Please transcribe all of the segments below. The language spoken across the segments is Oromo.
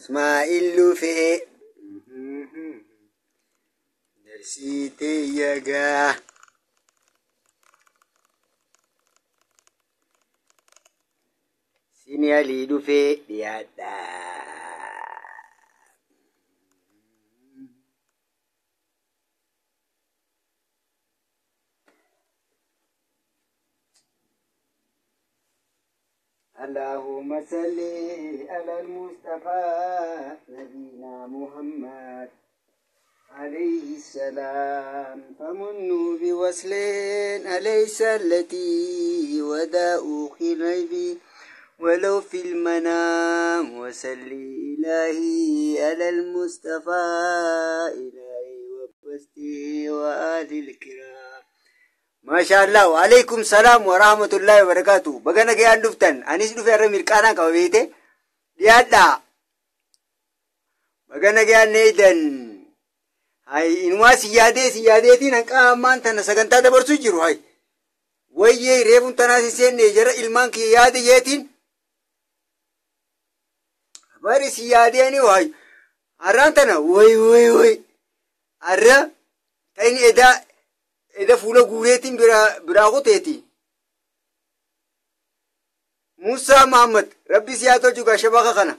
Ismaa'il dhufee. Darsii teeyyagaa. Sini alii dhufee dhiyaadha. اللهم صل على المصطفى نبينا محمد عليه السلام فمنوا بوصل أليس التي وداء خلبي ولو في المنام وسلي إلهي على المصطفى إلهي وبسته وآل الكرام. ما شاء الله. وعليكم السلام ورحمة الله وبركاته. بغانا كيان دفتن أنيس دفع رمير كانا كوبيته ديادا بغانا كيان نيدن هاي إنوا سيادة سيادتي نكا أمان تنا سكنتا دبرسو جيرو هاي ويه ريفون تنا سيسين نيجر إلمان كي يادة يتين باري سيادة يعني هاي أران تنا وي وي وي أرا تين إذا إذا فولا غوريتين برا براغوتيتي موسى محمد ربي سيادة جوكا شباكا خنا.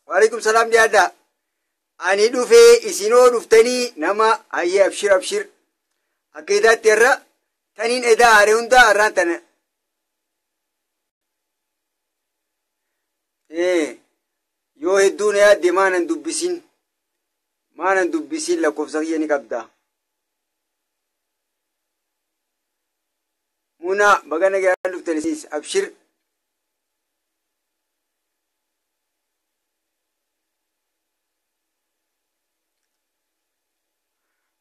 وعليكم السلام ديادا أني دوفي إسينو دوفتني نما أي أبشر أبشر أكيدا ترى تنين إذا أريوندا أرانتنا إيه يو هدون يا دمانا دبسين maanan dubbisiin lakkoofsa kiyya ni qabda. Muna baga nagaan dhuftan isinis abshir.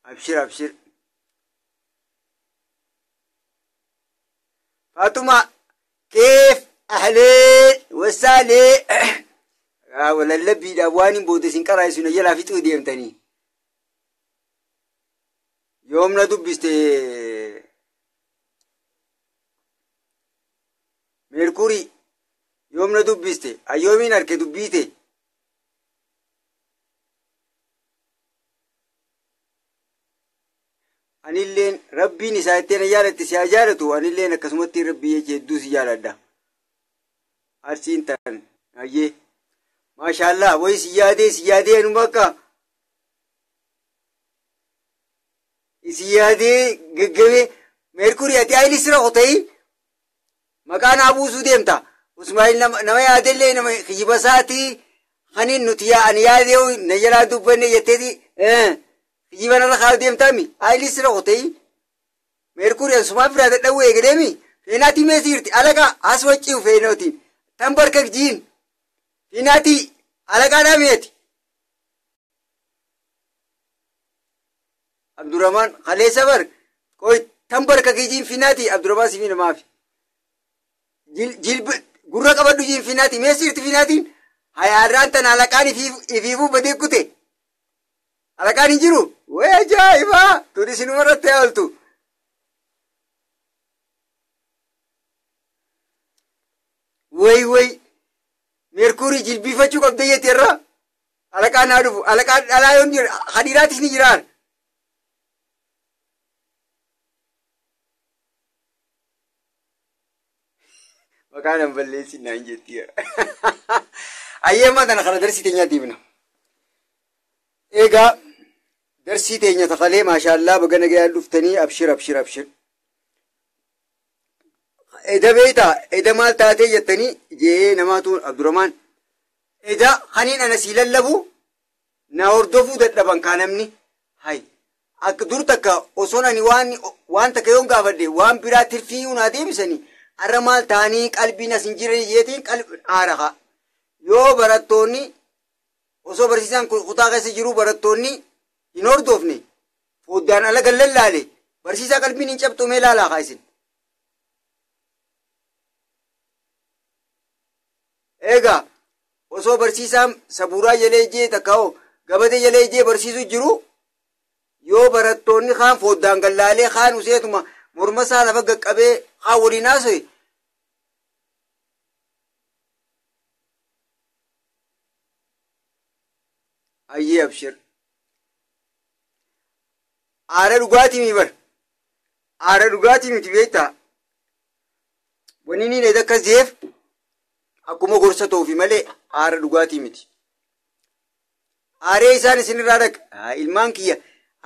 Abshir abshir. Fatuma كيف أهلين وسهلين walallabbiidhaaf waan hin booda isin qaraa'isu na jalaa fixuu deemtanii. Yoomna dubbiste Meerkurii yoomna dubbiste ayyoomiin harke dubbiite. Anilleen rabbiin isaa ittiin jaalatte si haa jaalatu anilleen akkasumatti rabbii jecha hedduu si jaaladha. Arsiin tan ayyee. Maashaallah wayi siyaadee siyaadee anu bakka siyaadee gaggabee meerkurii ati ayili sira qotayi maqaa naa buusuu deemta Usmaa'il nama yaadellee nama kijiba isaatii kanin nuti ani yaadee na jalaa dubbanne jetteeti kijiba narra kaa'u deemtaami ayili sira qotayi meerkurii ansumaa biraa dadhabuu eegaleemi feenaatii meesiirti alaqa as wacciu feenootiin tan barka jiin feenaatii alaqaa dhaameeti. Abdurrahman kaleessa bar qoy tan barka kijiin finaati Abdurrahman sifi namaafi. Jilba gurra qabadhu jiin finaati meesirti finaatiin hayaarraan tan alaqaan ifiifuu badee kute. Alaqaan hin jiru way ajaa'ibaa tuni sinuma irratti ooltu. Way way. Meerkurii jilbiifachuu qabda jetti irra alaqaan haa dhufu alaqaan dhalaa yoon jira hadiiraatis ni jiraan. Maqaan hin balleessin naan jetti. Ayyee tana kana darsii teenya deemna. Egaa darsii teenya taqalee maashaallaa baga nagayaan dhuftanii abshir abshir abshir. Eda beektaa eda maal taatee jettanii jee namaatu Abdurrahman eda kaniin ana sii lallabu na hordofuu dadhaban kaa namni hay akka dur takka osoon ani waan takka yoon gaafadhe waan biraa tirfii naa deebisanii arra maal ta'anii qalbiin as hin jiran jeetiin qalbi aara haa yoo barattoonni osoo barsiisaan kutaa keessa jiruu barattoonni hin hordofne foddaan ala gallallaale barsiisaa qalbiin hin cabxu mee laalaa haa isin. Egaa osoo barsiisaan sabuuraa jalee jee takka hoo gabatee jalee jee barsiisuu jiru yoo barattoonni kaan foddaan gallaalee kaan useetuma morma isaa lafa qaqqabee kaan waliin haasa'e. Ayyee abshir. Aara dhugaatii mi bar. Aara dhugaatii miti beektaa. Wanni inni akkas jeef akkuma gorsa ta'uufi malee aara dhugaatii miti. Aaree isaan isinirraa dhaqa. Ilmaan kiyya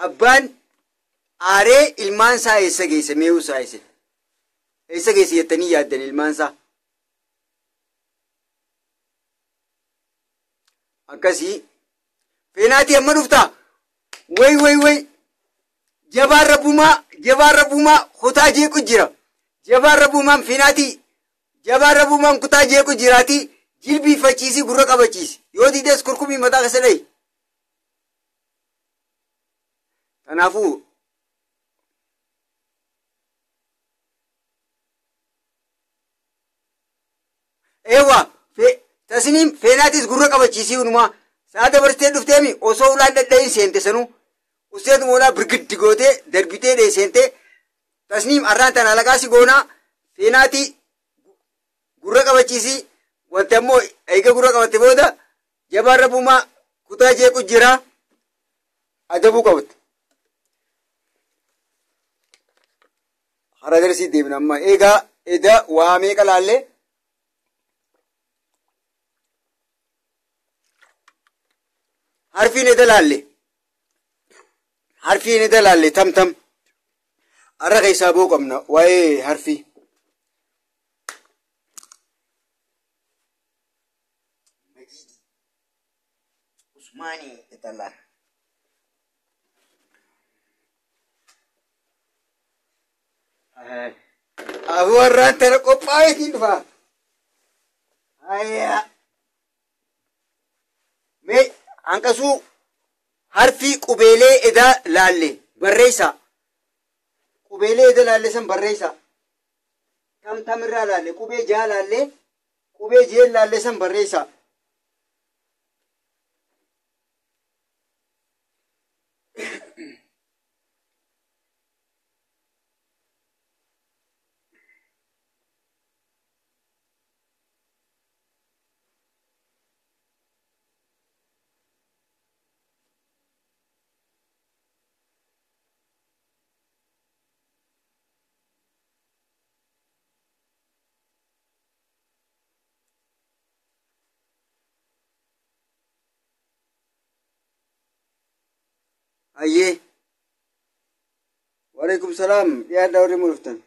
abbaan aaree ilmaan isaa eessa geesse mee'uu isaa eesse? Eessa geesse jettanii yaaddan ilmaan isaa? Akkasii feenaatii amma dhuftaa? Way way way! Jabaan rabbumaa kutaa jeequ jira. Jabaan rabbumaan feenaatii jabaan rabbumaan kutaa jeequ jiraatii jilbiifachiisi gurra qabachiisi. Yoo diides kurkumii mataa keessa dhayi. Kanaafuu eewwa tasniim feenaatis gurra qabachiisii hunumaa sa'a dabarsitee dhufteemi osoo ulaan dhadha'iin seente sanuu usteetuma ulaa birgiddi gootee darbitee dhee seente tasniim arraan tana alaqaa si goonaa feenaatii gurra qabachiisii wanti ammoo eega gurra qabatte booda jabaan rabbumaa kutaa jeequ jira adabuu qabatte. Hara darsii deebina amma eegaa eda waa meeqa laallee harfiin eda laalle harfiin eda laalle tam tam har'a keessaa boo qabna waa'ee harfii. Usmaanii etalaan. Abu warraan tana qophaa'eetiin dhufa. Hayya. Mee hanqasuu harfii qubeelee edaa laalle barreessaa. Qubeelee eda laalle san barreessaa. Tam tamirraa laalle qubee jaa laalle qubee jeen laalle san barreessaa. Ayyee. Waalaikum salaam. Dhiyaadhaa warri muruftan.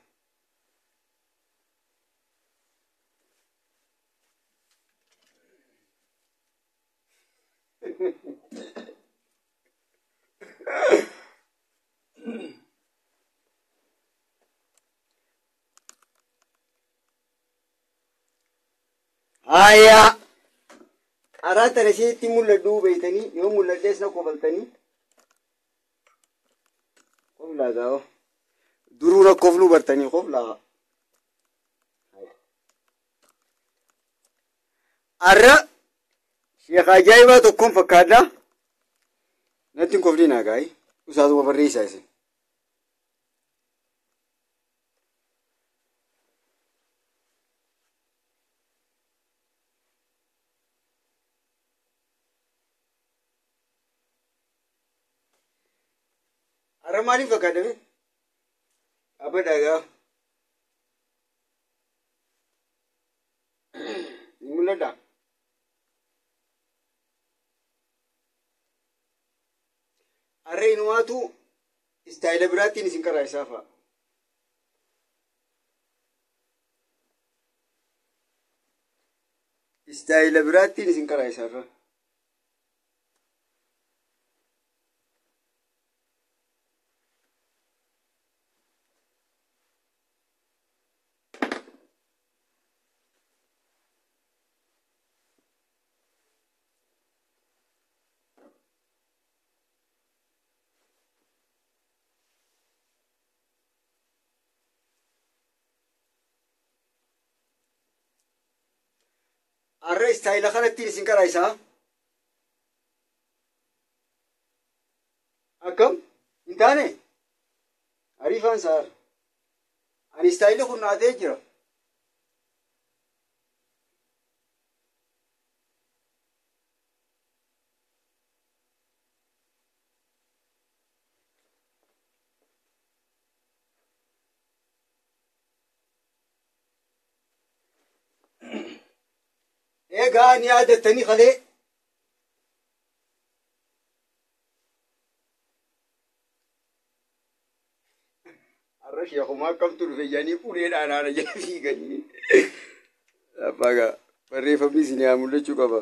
Hayya. Karaa tana isheetti mul'adhu beeytanii yoo mul'adhees na kofaltanii. Koflaa gaa'o. Duruu rakkoo bartanii koflaa. Har'a sheekh ajaa'ibaa tokkoon fakkaadha. Natti hin koflinaa gaayi. Usaatuma barreessaa isin. Har'a maaliif fakkaadha? Abadhaa gaa. Ni mul'ata. Har'a inumaatu istaayila biraattiin isin karaa isaa fa'a. Istaayila biraattiin isin karaa isaa irra. Har'a istaayila kanattiin isin karaa isaa. Akkam? Hin taane? Ariifaan saar. Ani istaayilli kun naatee jira. Egaa ni yaadattanii kalee har'a sheekumaa akkamtu dhufe jedhanii uleedhaan haala jala fiiganii. Abbaagaa barreeffamni isin haa mul'achuu qaba.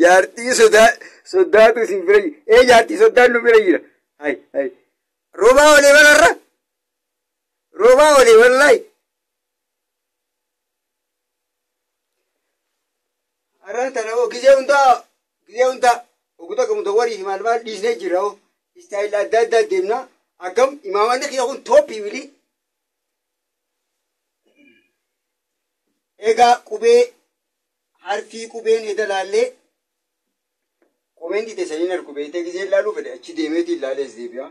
Jaartii soddaatu isin bira jira. Ee jaartii soddaan nu bira jira. Hai hai. Roobaa olee balarra. Roobaa olee wallahi. Har'aan tana hoo gizee hundaa oguta qabu warii fi maal maal dhiisnee jira hoo. Istaayil adda addaa deemna. Akkam imaamanni kiyya kun tooppii wili. Egaa qubee harfii qubeen eda laallee koomeentii teessaniin argu beektee gizee ilaaluu fedhe achi deemeetii ilaalees deebi'a.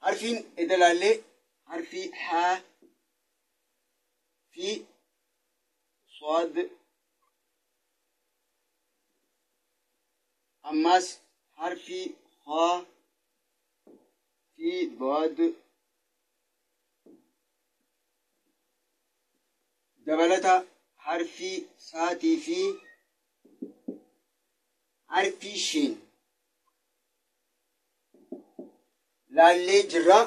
Harfiin eda laallee harfii haa fi soad ammas harfii haa fi daad dabalata harfii saatii fi harfii shiin laallee jirra.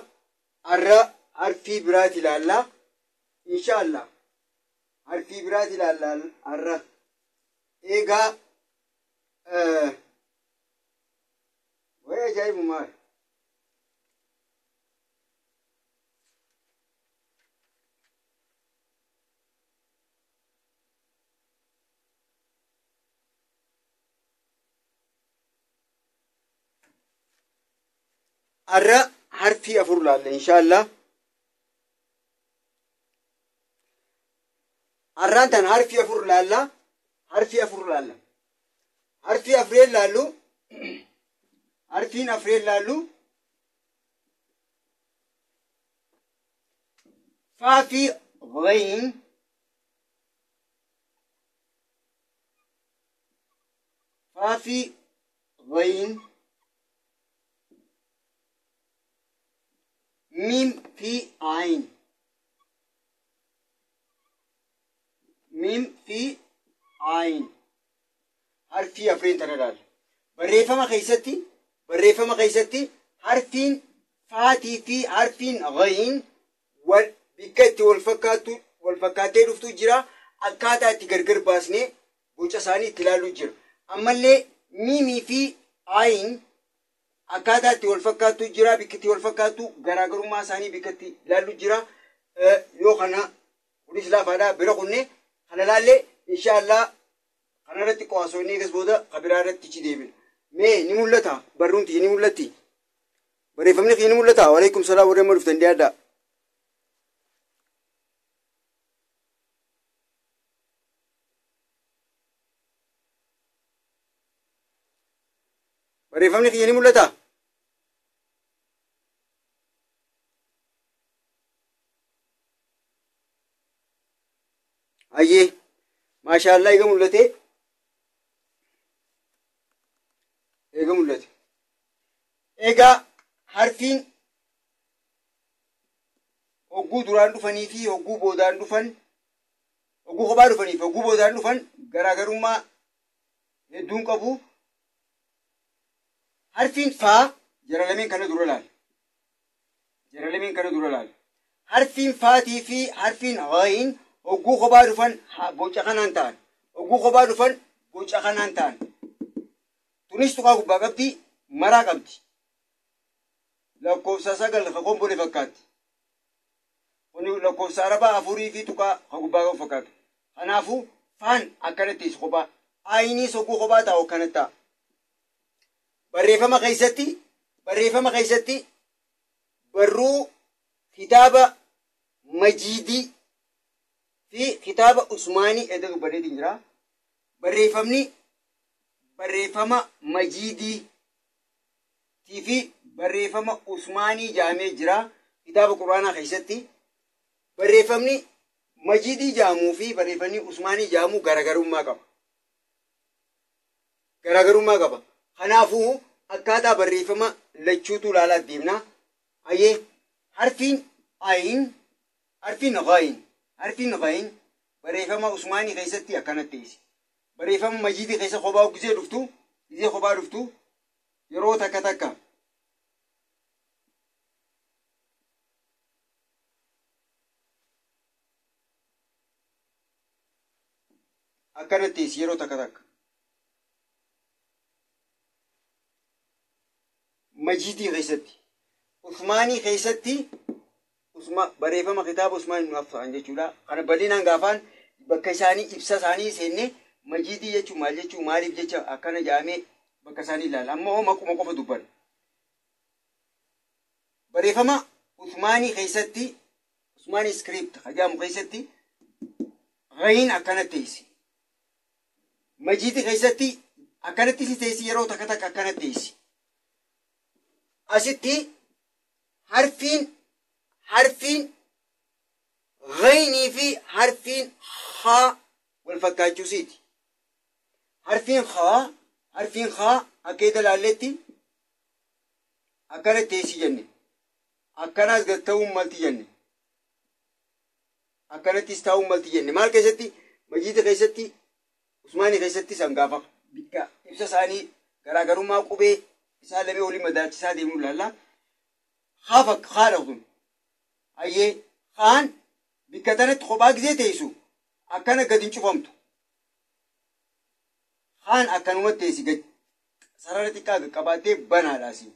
Har'a harfii biraati ilaallaa. Inshaallah harfii biraati ilaallaa har'a. Egaa wayi ajaa'ibu maal? Har'a harfii afur laalla inshaallah. Har'aan tan harfii afur laalla. Harfii afur laalla. Harfii afreen laallu. Harfiin afreen laallu. Faa fi ghayn. Faa fi ghayn. Mim fi ayn. Mim fi ayn. Harfii afreen tana laalla. Barreeffama keessatti harfiin faatii fi harfiin ghayn wal bikka itti wal fakkaatee dhuftu jira. Akkaataa itti gargar baasnee boca isaanii itti ilaallu jira. Ammallee miimii fi ayn akkaataa itti wal fakkaattu jira. Bikka itti wal fakkaattu garaagarummaa isaanii bikka itti ilaallu jira. Yoo kana kunis laafaadha bira kunne kana laallee inshaallah kanarratti qo'asoonni eegas booda kabiraa irratti ichi deebina. Mee ni mul'ata barruun tiyya ni mul'atti. Barreeffamni kiyya ni mul'ata. Waalaikum salaam warra amma dhuftan dhiyaadhaa. Barreeffamni kiyya ni mul'ata. Ayyee maashaallah eega mul'ate. Eega mul'ate. Egaa harfiin hogguu duraan dhufanii fi hogguu boodaan dhufan, hogguu kophaa dhufanii fi hogguu boodaan dhufan garaagarummaa hedduun qabu. Harfiin faa jara lameen kana dura laala. Jara lameen kana dura laala. Harfiin faatii fi harfiin ghayn hogguu kophaa dhufan boca kanaan ta'an. Hogguu kophaa dhufan boca kanaan ta'an. Tunis tuqaa gubbaa qabdi, maraa qabdi. Lakkoofsa 9 ka kombole fakkaatti. Kuni lakkoofsa arabaa 4 fi tuqaa ka gubbaa qabu fakkaata. Kanaafuu faan akkanatti teessu kophaa. Ayiniis hogguu kophaa taa'u akkanatti ta'a. Barreeffama keessatti barruu kitaaba Majiidii fi kitaaba Usmaanii edda dubbateetiin jira. Barreeffamni barreeffama Majiidii fi barreeffama Usmaanii jaamee jira. Kitaaba Quraanaa keessatti barreeffamni Majiidii jaamuu fi barreeffamni Usmaanii jaamuu garaagarummaa qaba. Garaagarummaa qaba. Kanaafuu Akkaataa barreeffama lachuutu ilaalaa deemna. Hayyee harfiin ayin, harfiin ghayin, harfiin ghayin barreeffama Usmaanii keessatti akkanatti teessi. Barreeffama Majiidii keessa kophaa gisee dhuftu, gisee kophaa dhuftu yeroo takka takka akkanatti teessi yeroo takka takka. Majiidii keessatti, Usmaanii keessatti, barreeffama kitaaba Usmaan ibn Affaan jechuudha. Kana bal'inaan gaafaan bakka isaanii ibsa isaanii seennee Majiidii jechuun maal jechuun maaliif jecha akkana jedhamee bakka isaanii ilaala. Amma hoo maquma qofa dubbanna. Barreeffama Usmaanii keessatti, Usmaanii iskiriipt jedhamu keessatti ghayin akkana teessi. Majiidii keessatti akkanatti si teessi yeroo takka takka akkana teessi. Asitti harfiin ghayinii fi harfiin haa wal fakkaachuusiiti. Harfiin haa akka edda laalletti akkana teessi jenne. Akkanaas gad ta'uun malti jenne. Akkanattis ta'uun malti jenne. Maal keessatti? Majiida keessatti, Usmaanii keessatti san gaafa bikka ibsa isaanii garaagarummaa qubee isaan lamee waliin madaalchisaa deemuu ilaalla. Haa fakka haadha kun. Hayyee haan bikka tanatti kophaa gisee teessu akkana gad hin cufamtu. Haan akkanumatti teessi gad sarara xiqqaa qabattee banaadha asii.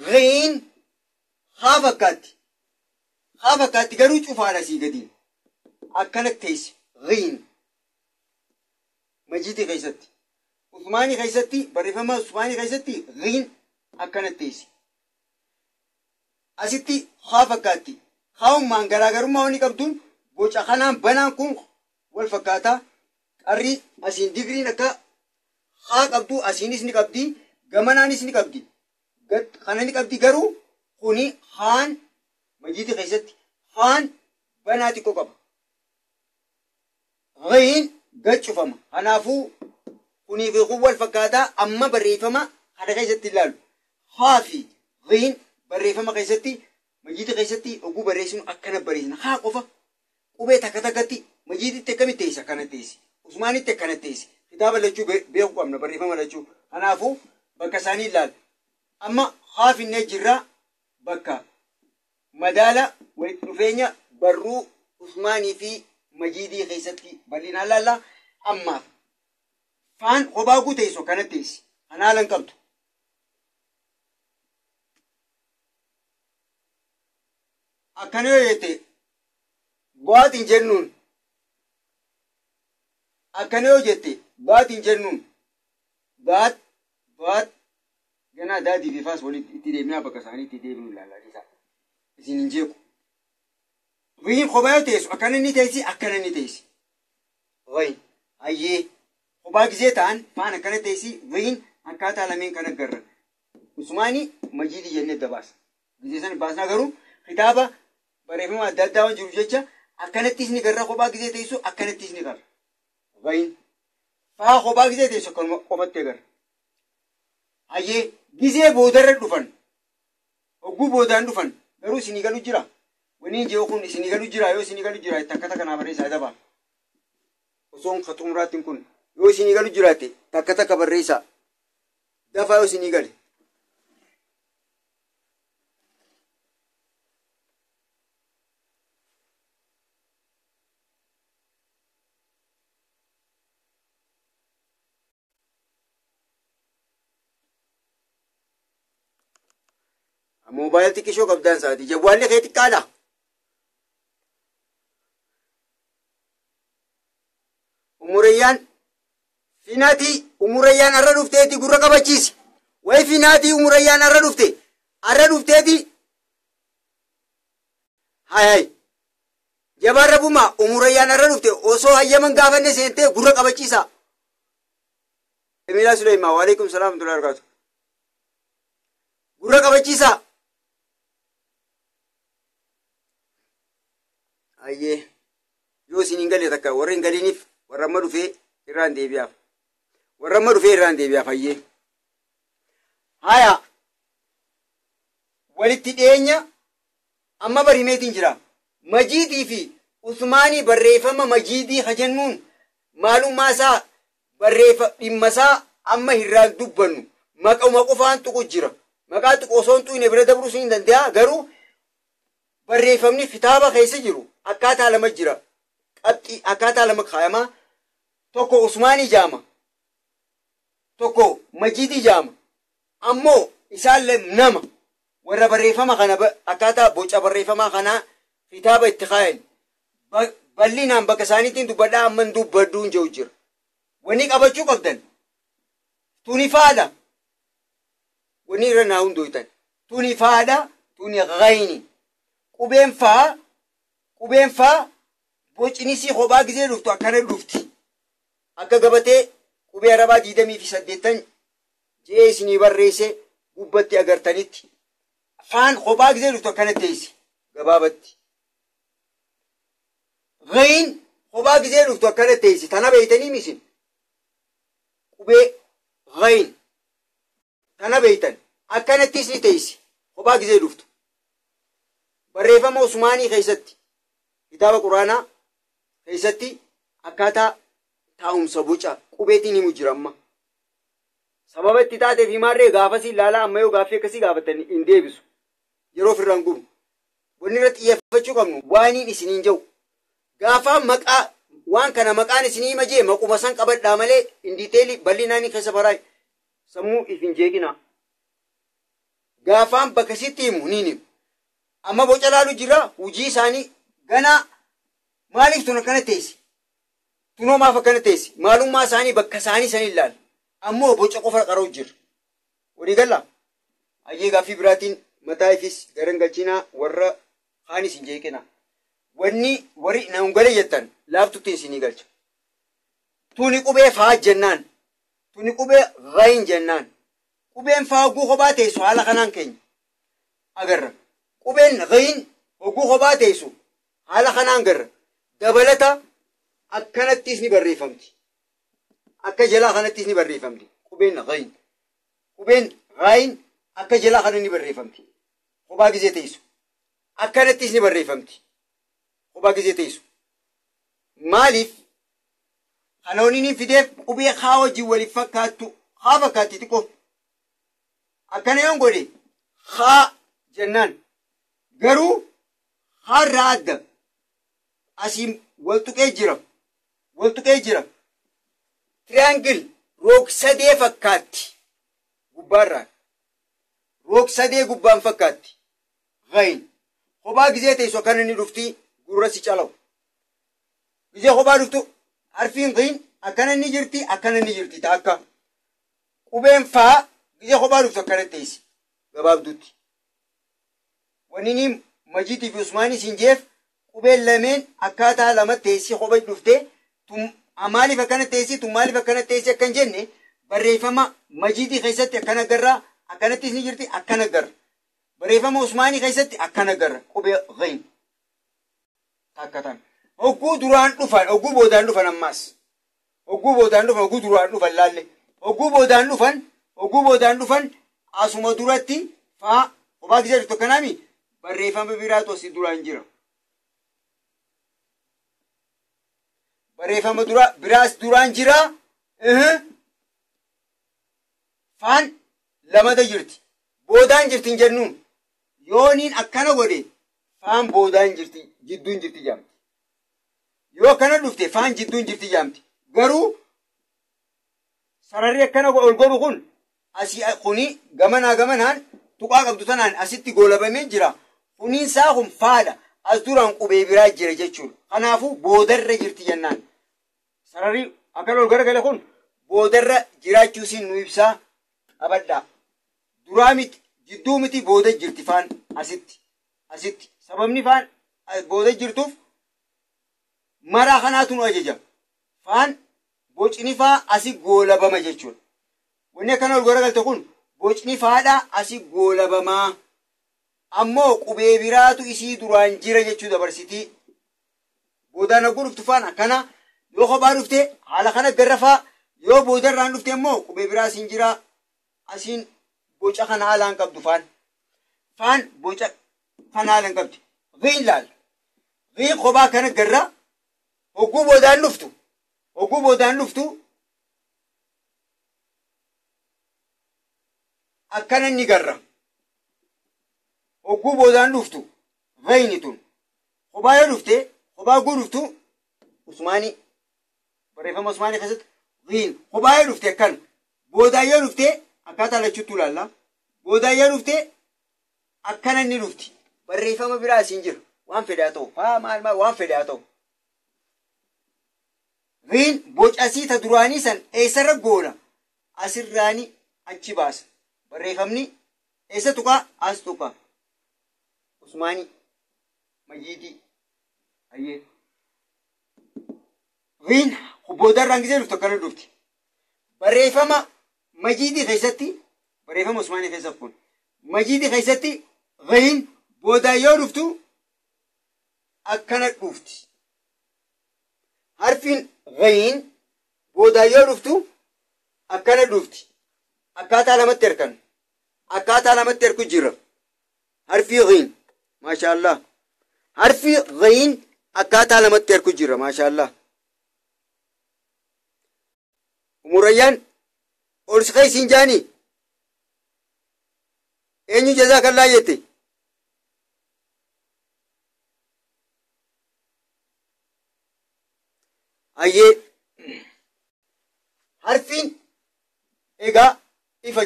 Ghayin haa fakkaatti. Haa fakkaatti garuu cufaadha asii gadiin. Akkanatti teessi ghayin. Majiidii keessatti. Usmaanii keessatti barreeffama Usmaanii keessatti ghayin akkanatti teessi. Asitti haa fakkaatti. Haa'ummaan garaagarummaa wanni qabduun boca kanaan banaan kun wal fakkaata. Qarri asiin digriin akka haa qabdu asiinis ni qabdi gamanaanis ni qabdi. Kana ni qabdi garuu kuni haan majiidii keessatti haan banaa xiqqoo qaba. Ghayin gad cufama. Kanaafuu kunii fi kun wal fakkaataa amma barreeffama kana keessatti ilaalu. Haa fi ghayin barreeffama keessatti majiidii keessatti oguu barreessinu akkana barreessina. Haa qofa qubee takka takkatti majiiditti akkamitti teessi akkana teessi. Usmaanitti akkana teessi. Kitaaba lachuu beekuu qabna barreeffama lachuu. Kanaafuu bakka isaanii ilaala. Amma haa finnee jirra bakka madaala walitti dhufeenya barruu Usmaanii fi Majiidii keessatti bal'inaan ilaalla. Ammaaf faan kophaa guuteessu akkana teessi. Kana haala hin qabdu. Akkana yoo jette baatiin jennuun. Akkana yoo jette baatiin jennuun. Baat baat ganaa daadii fi faas walitti itti deemnaa bakka isaanii itti deemnu ilaallaa isaa. Isin hin jeequ. Ghayin kophaa yoo teessu akkana inni teessi akkana inni teessi. Ghayin hayyee kophaa gisee ta'an faan akkana teessi ghayin akkaataa lameen kan agarra. Usmaanii Majiidii jennee dabaasa. Gisee sana baasnaa garuu kitaaba barreeffama adda addaa waan jiruuf jecha akkanattis ni garra kophaa gisee teessu akkanattis ni garra. Ghayin faa kophaa gisee teessu akkanuma qofatti agarra. Hayyee gisee boodarra dhufan hogguu boodaan dhufan garuu isinii galu jira. Waniin jiru kun isinii galu jira yoo isinii galu jira takka takka naa barreessaa dabaa. Osoon xumuraattiin kun yoo isinii galu jiraate takka takka barreessaa. Dafaa yoo isinii gale. Moobaayil xiqqishoo qabdaan isaati. Jawwaalli kee xiqqaadha. Umurayyaan finaatii umurayyaan har'a dhufteeti gurra qabachiisi. Wayi finaatii umurayyaan har'a dhufte. Har'a dhufteeti. Hay hay. Jabaan rabbumaa umurayyaan har'a dhufte osoo hayyaman gaafanne seentee gurra qabachiisa. Emiilaa Suleymaa waalaikum salaam wa rahmatullahi wa barakaatuh. Gurra qabachiisa. Ayyee yoo isin hin galle takka warra hin galiniif warra amma dhufee irraan deebi'aaf. Warra amma dhufee irraan deebi'aaf ayyee. Haya walitti dhiyeenya amma barimeetiin jira. Majiidii fi Usmaanii barreeffama majiidii ka jennuun maalummaa isaa barreeffa dhimma isaa amma hirraan dubbannu maquma qofaan tuqu jira. Maqaa tuqu osoo hin tuqne bira dabruu hin danda'a garuu barreeffamni kitaaba keessa jiru akkaataa lama jira. Qabxii akkaataa lama kaayamaa tokko Usmaanii jaama tokko Majiidii jaama ammoo isaan nama warra barreeffama kana akkaataa boca barreeffamaa kanaa kitaaba itti kaayan bal'inaan bakka isaaniitiin dubbadhaa amman dubbadduun jiru jira. Wanni qabachuu qabdan tuni faadha. Wanni irra naa hundooytan tuni faadha tuni gayni. Qubeen faa bocni sii kophaa gisee dhuftu akkana dhufti. Akka gabatee qubee arabaa 28 jee isinii barreesse gubbatti agartanitti. Faan kophaa gisee dhuftu akkana teessi gabaabatti. Gayin kophaa gisee dhuftu akkana teessi tana beeytanii misin. Qubee gayin tana beeytan akkanattis ni teessi kophaa gisee dhuftu. Barreeffama Usmaanii keessatti kitaaba Quraanaa keessatti akkaataa taa'umsa boca qubeetiin himu jira amma. Sababa itti taateef himaarree gaafasii ilaalaa amma yoo gaaffii akkasii gaafatan hin deebisu. Yeroo ofirraan gubu. Wanni irratti xiyyeeffachuu qabnu waaniin isiniin jiru. Gaafa maqaa waan kana maqaan isinii hima jee maquma san qabadhaa malee in diiteelii bal'inaan keessa baraa sammuu if hin jeeqinaa. Gaafaan bakka sitti himu ni himu. Amma boca laalu jira hojii isaanii ganaa maaliif tun akkana teessi? Tunoo maaf akkana teessi? Maalummaa isaanii bakka isaanii sanii ilaala. Ammoo boca qofa qara'u jira. Walii gallaa? Hayyee gaaffii biraatiin mataa ifis garan galchinaa warra kaanis hin jeeqinaa. Wanni warri naan gale jettan laaftutti isinii galcha. Tuni qubee faa jennaan. Tuni qubee gayin jennaan. Qubeen faa hogguu kophaa teessu haala kanaan keenya agarra. Qubeen gayin hogguu kophaa teessu haala kanaan garra. Dabalata akkanattis ni barreeffamti. Akka jalaa kanattis ni barreeffamti. Qubeen gayin. Qubeen gayin akka jalaa kana ni barreeffamti. Kophaa gisee teessu. Akkanattis ni barreeffamti. Kophaa gisee teessu. Maaliif? Kanoonni ni fideef qubee haa wajjin waliif fakkaattu haa fakkaatti xiqqoo. Akkana yoon godhe haa jennaan. Garuu haarraa adda asiin wal tuqee jira. Wal tuqee jira. Tiriyaangil roog-sadee fakkaatti. Gubbaarraa. Roog-sadee gubbaan fakkaatti. Gayin. Kophaa gisee teessu akkana inni dhufti gurra si calawu. Gisee kophaa dhuftu harfiin gayin akkana inni jirti akkana inni jirti taakka. Qubeen faa gisee kophaa dhuftu akkana teessi gabaabduutti. Wanni inni Majiidii fi Usmaanii siin jeef qubeen lameen akkaataa lama teessi kophaa dhuftee maaliif akkana teessi tun maaliif akkana teessi akkan jenne barreeffama Majiidii keessatti akkana garraa akkanattis ni jirti akkana garra. Barreeffama Usmaanii keessatti akkana garra qubee gayin. Takka tan. Hogguu duraan dhufan hogguu boodaan dhufan ammaas. Hogguu boodaan dhufan hogguu duraan dhufan laalle. Hogguu boodaan dhufan asuma duratti faa kophaa gisee dhuftu akkanaami barreeffama biraatu asii duraan jira. Barreeffama biraas duraan jira. Faan lamata jirti. Boodaan jirti hin jennuun. Yooniin akkana godhe faan boodaan jirti jidduun jirti jaamti. Yoo akkana dhufte faan jidduun jirti jaamti. Garuu sararri akkana ol godhu kun asii kuni gamanaa gamanaan tuqaa qabdu tanaan asitti goolabamee jira. Kuniin isaa kun faadha. As duraan qubee biraa jira jechuudha. Kanaafuu boodarra jirti jennaan. Sararri akkana ol garagale kun boodarra jiraachuu isiin nu ibsaa qabadhaa. Duraa miti jidduu miti booda jirti faan asitti. Asitti. Sababni faan booda jirtuuf maraa kanaatu nu ajaja. Faan bocni faa asii goolabama jechuudha. Wanni akkana ol garagalte kun bocni faadhaa asii goolabamaa. Ammoo qubee biraatu isii duraan jira jechuu dabarsitii. Boodaan hogguu dhuftu faan akkana yoo kophaa dhufte haala kana garra faa yoo boodarraan dhufte immoo qubee biraa asiin jira asiin boca kana haalaan qabdu faan. Faan boca kana haalaan qabdi. Ghiin laal. Ghiin kophaa kana garra hogguu boodaan dhuftu. Hogguu boodaan dhuftu akkana inni garra. Hogguu boodaan dhuftu ghiini tun. Kophaa yoo dhufte kophaa hogguu dhuftu Usmaanii barreeffama Usmaanii keessatti ghiin kophaa yoo dhufte akkana. Boodaan yoo dhufte akkaataa lachuutti ilaalla. Boodaan yoo dhufte akkana inni dhufti. Barreeffama biraa asiin jira. Waan fedhaa ta'u. Faa maal maal waan fedhaa ta'u. Ghiin bocasii ta duraanii san eessarra goona? Asirraani achi baasa. Barreeffamni eessa tuqaa? As tuqaa. Usmaanii. Majiidii. Hayyee. Ghiin boodarraan gisee dhuftu akkana dhufti. Barreeffama Majiidii keessatti barreeffama Usmaanii keessatti kun Majiidii keessatti ghiin boodaan yoo dhuftu akkana dhufti. Harfiin ghiin boodaan yoo dhuftu akkana dhufti. Akkaataa lamatti harkan. Akkaataa lamatti harku jira. Harfii ghiin. Maashaallah. Harfii ghiin akkaataa lamatti harku jira. Maashaallah. Umurayyaan ol siqee isiin jaanii eenyu jazaakallaa jette? Hayyee harfiin egaa ifa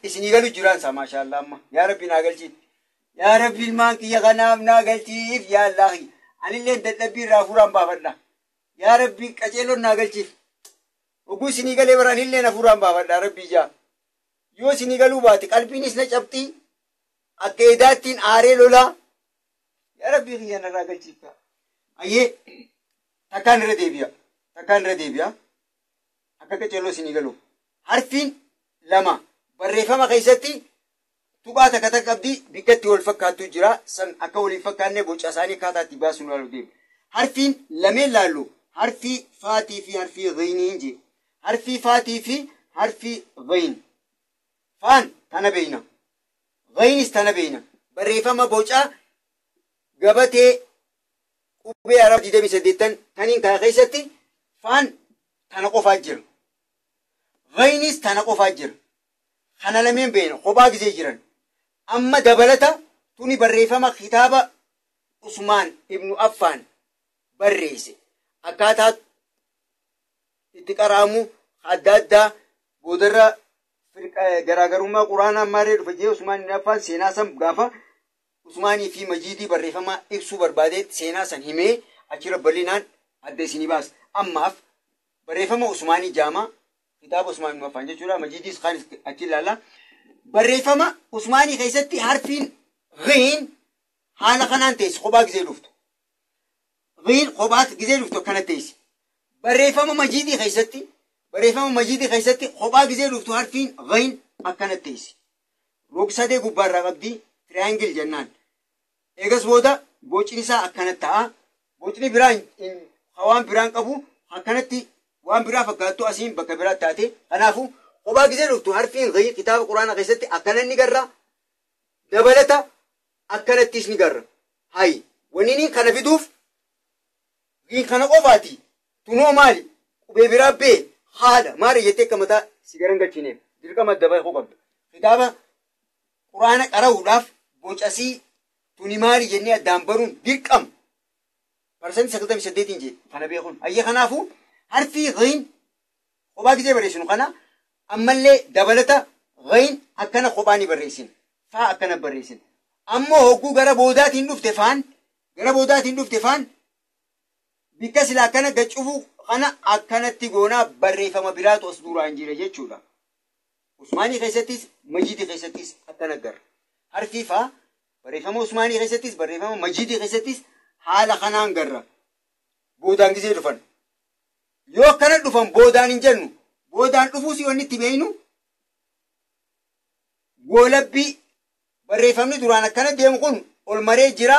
isinii galu jiraan isaa maashaallah amma yaa rabbi naa galchiif yaa rabbi ilmaan kiyya kanaaf naa galchiif yaa Allah anillee dadhabbii irraa hafuuraan baafadha yaa rabbi qaceeloon naa galchiif oguu isinii galee bara anillee hafuuraan baafadha rabbi ijaa yoo isinii galuu baate qalbiinis na cabxii akka edaattiin aaree lolaa yaa rabbi kiyya narraa galchiif hayyee takkaan irra deebi'a. Takkaan irra deebi'a. Akka qaceelloo isinii galuuf. Harfiin lama barreeffama keessatti tuqaa takka takka qabdi bikkatti wal fakkaattu jira. San akka waliin fakkaanne boca isaanii akkaataa itti baasnu ilaalu deema. Harfiin lameen laallu harfii faatii fi harfii ghiiniin jee. Harfii faatii fi harfii ghiin. Faan tana beeyna. Ghiinis tana beeyna. Barreeffama bocaa gabatee qubee araba 28 taniin kana keessatti faan tana qofaa jira. Ghiinis tana qofaa jira. Kana lameen beeyna kophaa gisee jiran. Amma dabalata tuni barreeffama kitaaba Usmaan ibnu Affaan barreesse. Akkaataa itti qaraamu adda addaa boodarra garaagarummaa quraanaa ammaarree dhufa jee Usmaan ibnu Affaan seenaa san gaafa Usmaanii fi Majiidii barreeffama ibsuu barbaadee seenaa san himee achirra bal'inaan adda isinii baasa. Ammaaf barreeffama Usmaanii jaamaa kitaaba Usmaan ibnu Affaan jechuudha. Majiidiis kaanis achi ilaalla. Barreeffama Usmaanii keessatti harfiin ghiin haala kanaan teessi kophaa gisee dhuftu. Ghiin kophaa gisee dhuftu akkana teessi. Barreeffama Majiidii keessatti barreeffama Majiidii keessatti kophaa gisee dhuftu harfiin ghiin akkana teessi. Rog-sadee gubbaarraa qabdi tiriyaangil jennaan. Eegas booda bocni isaa akkana ta'a. Bocni biraan waan biraan qabu akkanatti waan biraa fakkaattu asiin bakka biraa taate. Kanaafuu kophaa gisee dhuftu harfiin ghiin kitaaba quraanaa keessatti akkana ni garra. Dabalata akkanattis ni garra. Hayi wanni inni kana fiduuf ghiin kana qofaati. Tunoo maali? Qubee biraa bee haadha maali jettee akka mataa si garan galchineef dirqama adda bahuu qabda. Kitaaba quraana qara'uudhaaf bocasii tuni maali jennee addaan baruun dirqama. 98% jee kana beekuun. Hayyee kanaafuu harfii ghiin kophaa gisee barreessinu kana ammallee dabalata ghiin akkana kophaa ni barreessina. Faa akkana barreessina. Ammoo hogguu gara boodaatiin dhufte faan gara boodaatiin dhufte faan bikka sila akkana gaccufuu kana akkanatti goonaa barreeffama biraatu as duraan jira jechuudha. Usmaanii keessattis Majiidii keessattis akkana garra. Harfii faa barreeffama Usmaanii keessattis barreeffama Majiidii keessattis haala kanaan garra. Boodaan gisee dhufan. Yoo akkana dhufan boodaan hin jennu. Boodaan dhufuus yoo inni itti beeynu goolabbii barreeffamni duraan akkana deemu kun ol maree jira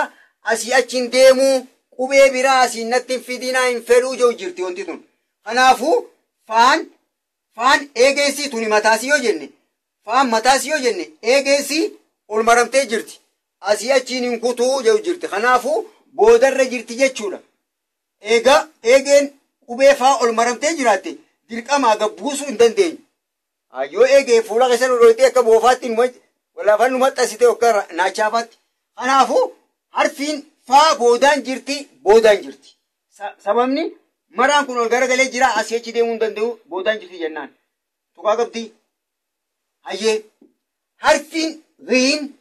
asii achiin deemuu qubee biraa asiin natti hin fidinaa hin fedhuu jiru jirti wanti tun. Kanaafuu faan eegeessii tuni mataasii yoo jenne Faan mataas yoo jenne eegeessi ol maramtee jirti. Asii achiin hin kutuu jedhu jirti. Kanaafuu boodarra jirti jechuudha. Egaa eegeen qubee faa ol maramtee jiraatte dirqamaa gabbuusuu hin dandeenyu. Yoo eegee fuula keessa nu dhoyitee akka boofaatti walaafaan nu maxxansite yookaan naachaafaatti. Kanaafuu harfiin faa boodaan jirti boodaan jirti. Sababni maraan kun ol garagalee jira asii achi deemuu hin danda'u boodaan jirti jennaan. Tuqaa qabdi. Hayyee harfiin riin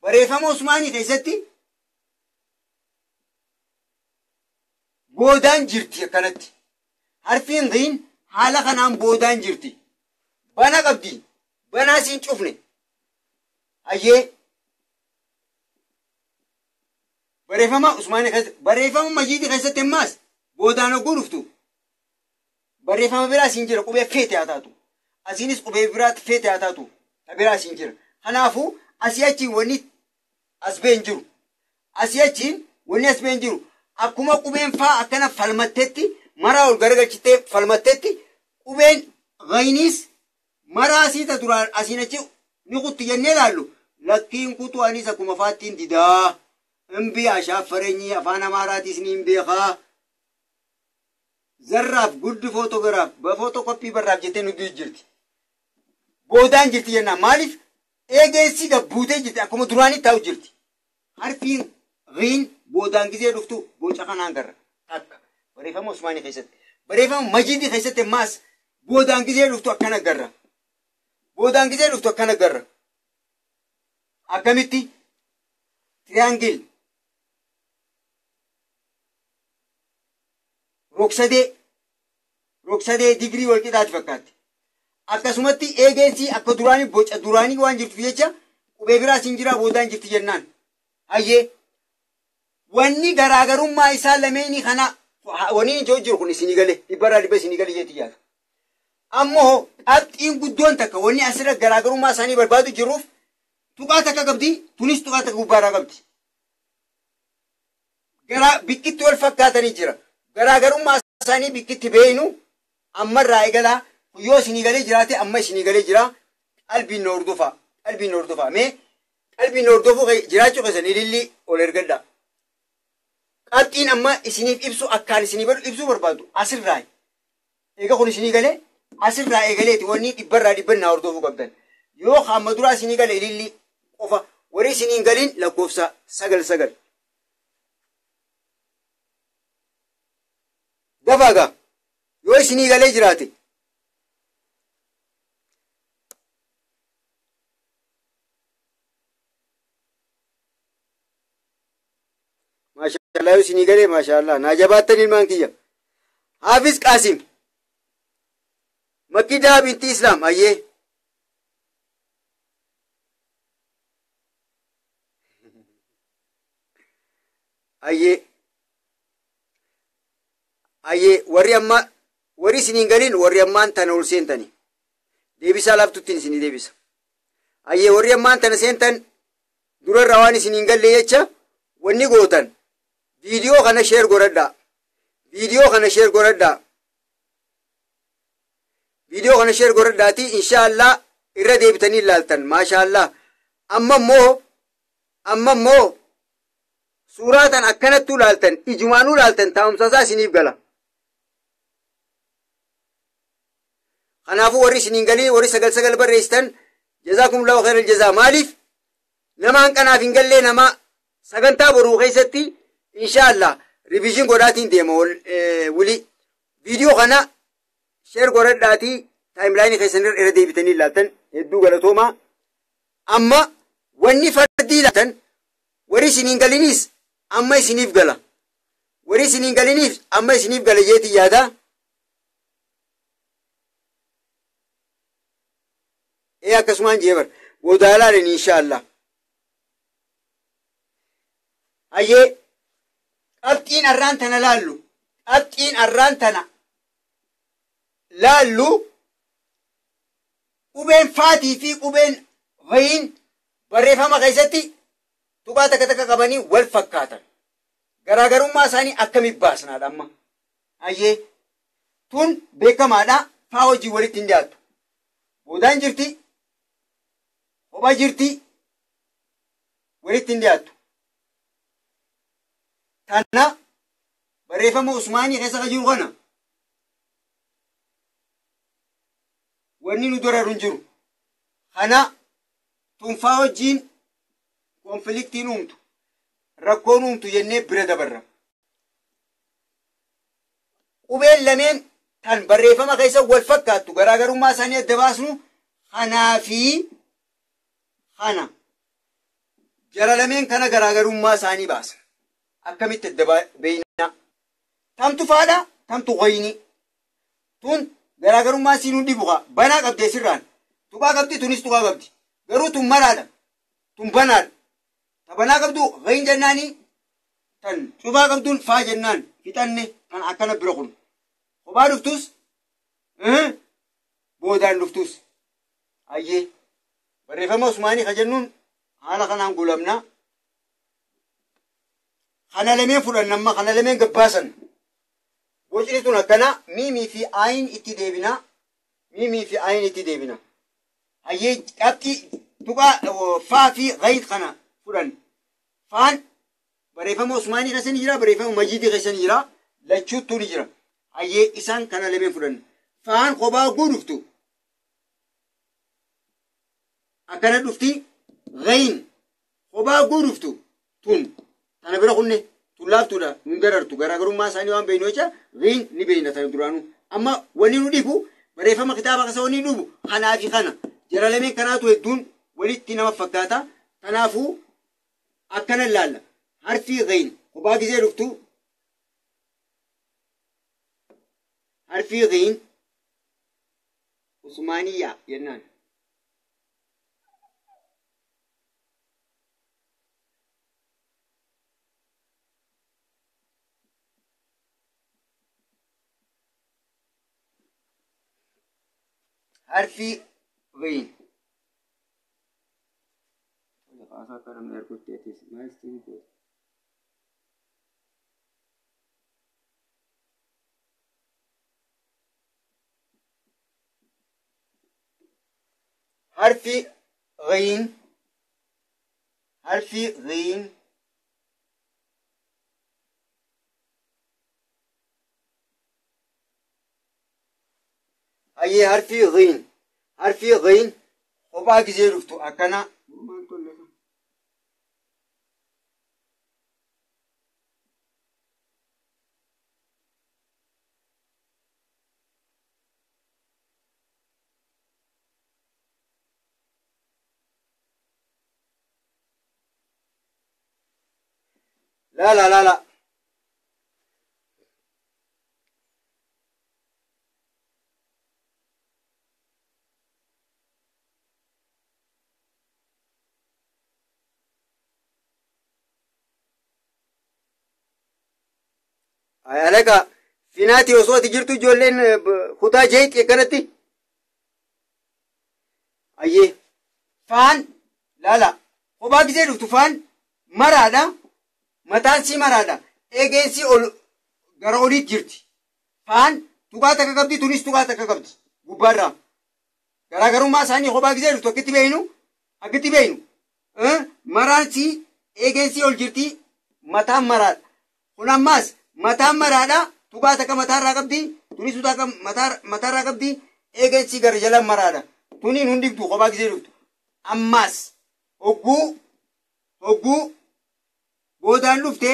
barreeffama Usmaanii keessatti boodaan jirti akkanatti. Harfiin riin haala kanaan boodaan jirti. Bana qabdi. Banaa siin cufne. Hayyee barreeffama Usmaanii keessatti barreeffama Majiidii keessatti ammaas boodaan hogguu dhuftu. Barreeffama biraa siin jira qubee feete haa taatu. Asiinis qubee biraatti feete haa taatu. Ta biraa siin jira. Kanaafuu asii achiin wanni as ba'e hin jiru. Asii achiin wanni as ba'e hin jiru. Akkuma qubeen faa akkana falmattetti maraa ol garagalchitee falmattetti qubeen gayniis maraa asii ta duraan asiin achi ni kutti jennee ilaallu. Lakkiin kutuu anis akkuma faattiin didaa. Imbii ashaaffarenyi afaan Amaaraatiis ni hin beekaa. Zarraaf guddi footogiraaf footokooppii barraaf jettee nuti jirti. Boodaan jirti jennaan maaliif eegeessi gabbuutee jirti akkuma duraanii taa'u jirti. Harfiin riin boodaan gizee dhuftu boca kanaan garra takka barreeffama Usmaanii keessatti. Barreeffama Majiidii keessatti ammaas boodaan gizee dhuftu akkana garra. Boodaan gizee dhuftu akkana garra. Akkamitti? Tiriyaangil. Rogsadee digirii wal qixaati fakkaatti. Akkasumatti eegeensi akka duraanii boca duraanii waan jirtuuf jecha qubee biraas hin jira boodaan jirti jennaan. Hayyee wanni garaagarummaa isaa lameenii kana wanni ijoo jiru kun isinii galee dhibbarraa dhibba isinii galee jeetti yaada. Ammoo qabxiin guddoon takka wanni asirra garaagarummaa isaanii barbaadu jiruuf tuqaa takka qabdi tunis tuqaa takka gubbaarraa qabdi. Garaa bikkitti wal fakkaatanii jira. Garaagarummaa isaanii bikkitti beeynu ammarraa eegalaa yoo isinii galee jiraate amma isinii galee jira qalbiin na hordofaa qalbiin na hordofaa mee qalbiin na hordofuu jiraachuu keessan ilillii ol ergadha. Qabxiin amma isiniif ibsu akkaan isinii ibsuu barbaadu asirraa eega kun isinii galee asirraa eegaleeti wanni dhibbarraa dhibban na hordofuu qabdan yoo hamma duraa isinii gale ilillii qofa warri isinii hin galiin lakkoofsa 9 9. Dafaagaa yoo isinii galee jiraate. Maashaallah yoo isinii galee maashaallah naa jabaattan ilmaan kiyya. Hafiz Qaasim. Makkidaa binti Islaam hayyee. Hayyee. Hayyee warri amma warri isiniin galiin warri ammaan tana ol seentani. Deebisaa laaftuttiin isinii deebisa. Hayyee warri ammaan tana seentan durarraa waan isiniin galle jecha wanni gootan viidiyoo kana share godhadhaa. Viidiyoo kana share godhadhaa. Viidiyoo kana share godhadhaatii inshaallah irra deebitanii ilaaltan maashaallah. Amma immoo suuraa tan akkanattuu ilaaltan ijumaanuu ilaaltan taa'umsasaa isiniif gala. Kanaafuu warri isiniin galii warri 9 9 barreessitan jazaakumullahu khairal jazaa maaliif namaan qanaaf hin gallee nama sagantaa boruu keessatti inshaallah revision godhaatiin deema wuli viidiyoo kana share godhadhaatii timeline keessan irra deebitanii ilaaltan hedduu galatoomaa. Amma wanni fardii ilaaltan warri isiniin galiniis amma isiniif gala. Warri isiniin galiniif amma isiniif gala jeetii yaada. Ee akkasumaan jee bar boodaa ilaalan inshaallah. Hayyee qabxiin arraan tana laallu qabxiin arraan tana laallu qubeen faatii fi qubeen vayin barreeffama keessatti tuqaa takka takka qabanii wal fakkaatan. Garaagarummaa isaanii akkamitti baasnaadha amma. Hayyee tun beekamaadha faa hojii walitti hin dhiyaattu. Boodaan jirti. Kophaa jirti walitti hin dhiyaattu. Tana barreeffama Usmaanii keessa kan jiru kana wanni nu dararu hin jiru. Kana tunfaa wajjiin konfliktiin uumtu rakkoon uumtu jennee bira dabarra. Qubeen lameen tan barreeffama keessa wal fakkaattu garaagarummaa isaanii adda baasnu kanaa fi kana. Jara lameen kana garaagarummaa isaanii baasa. Akkamitti adda beeynaa? Tamtu faadha, tamtu wayni. Tun garaagarummaa siin hundi bu'a. Banaa qabdi asirraan. Tuqaa qabdi, tunis tuqaa qabdi. Garuu tun maraadha. Tun banaadha. Ta banaa qabdu wayin jennaani tan cufaa qabduun faa jennaan fixanne kan akkana bira kun. Kophaa dhuftus boodaan dhuftus. Ayyee barreeffama Usmaanii ka jennuun haala kanaan guulamna. Kana lameen fudhanna amma kana lameen gabbaasan. Bocni tun akkana miimii fi ayin itti deebina. Miimii fi ayin itti deebina. Ayyee qabxii tuqaa faa fi ghayin kana fudhan. Faan barreeffama Usmaanii keessa ni jira, barreeffama Majiidii keessa ni jira, lachuuttuu ni jira. Ayyee isaan kana lameen fudhan. Faan kophaa oguu dhuftu. Akkana dhufti ghayin kophaa oguu dhuftu tun tana bira kunne tun laaftuudha nun darartu garaagarummaa isaanii waan beeknu jecha ghayin ni beekna tana duraanuu. Amma wanni nu dhibu barreeffama kitaaba keessa wanni nu dhibu kanaa fi kana jara lameen kanaatu hedduun walitti nama fakkaata. Kanaafuu akkana ilaalla. Harfii ghayin kophaa gisee dhuftu harfii ghayin Usmaaniyyaa jennaan. Harfii ghayin. Harfi ghayin, harfi ghayin ayyee harfi ghayin, harfi ghayin kophaa gisee dhuftu akkana. La la la la. Alaka finaati osoo ati jirtu ijoolleen kutaa jeeqi akkanatti. Ayyee faan laala kophaa gisee dhuftu faan maraadha. Mataan sii maraadha. Eegeen sii ol gara oliitti jirti. Faan tuqaa takka qabdi, tunis tuqaa takka qabdi. Gubbaarraa. Garaagarummaa isaanii kophaa gisee dhuftu akkitti beeynu, akkitti beeynu. Maraan sii eegeen sii ol jirti, mataan maraadha. Kun ammaas mataan maraadha. Tuqaa takka mataarraa qabdi, tunis tuqaa mataarraa qabdi, eegeen sii gara jalaan maraadha. Tuniin hundi dhuftu kophaa gisee dhuftu. Ammaas hogguu boodaan dhufte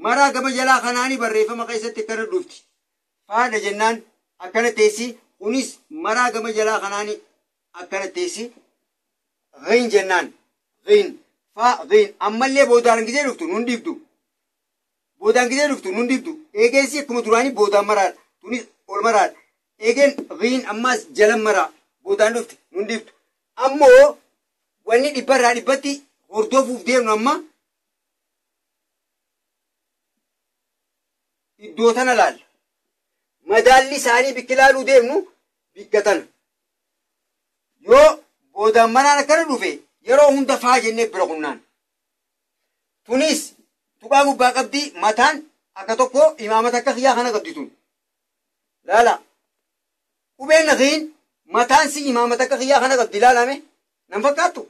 maraa gama jalaa kanaanii barreeffama keessatti akkana dhufti. Faadha jennaan akkana teessi. Kunis maraa gama jalaa kanaanii akkana teessi. Ghayin jennaan ghayin faa ghayin ammallee boodaan gisee dhuftu nun dhibdu. Boodaan gisee dhuftu nun dhibdu. Eegeensi akkuma duraanii boodaan maraadha. Tunis ol maraadha. Eegeen ghayin ammaas jalan maraa boodaan dhufte nun dhibdu. Ammoo wanni dhibbarraa dhibbatti hordofuuf deemnu amma iddoo tana laalla. Madaalli isaanii bikki ilaaluu deemnu bikka tana. Yoo boodaan maraan akkana dhufe yeroo hunda faa jennee bira qunnaan. Tunis tuqaa gubbaa qabdi mataan akka tokko imaamata akka kiyyaa kana qabdi tun. Laala. Qubeen ghayin mataan si imaamata akka kiyyaa kana qabdi laalame. Nan fakkaattu?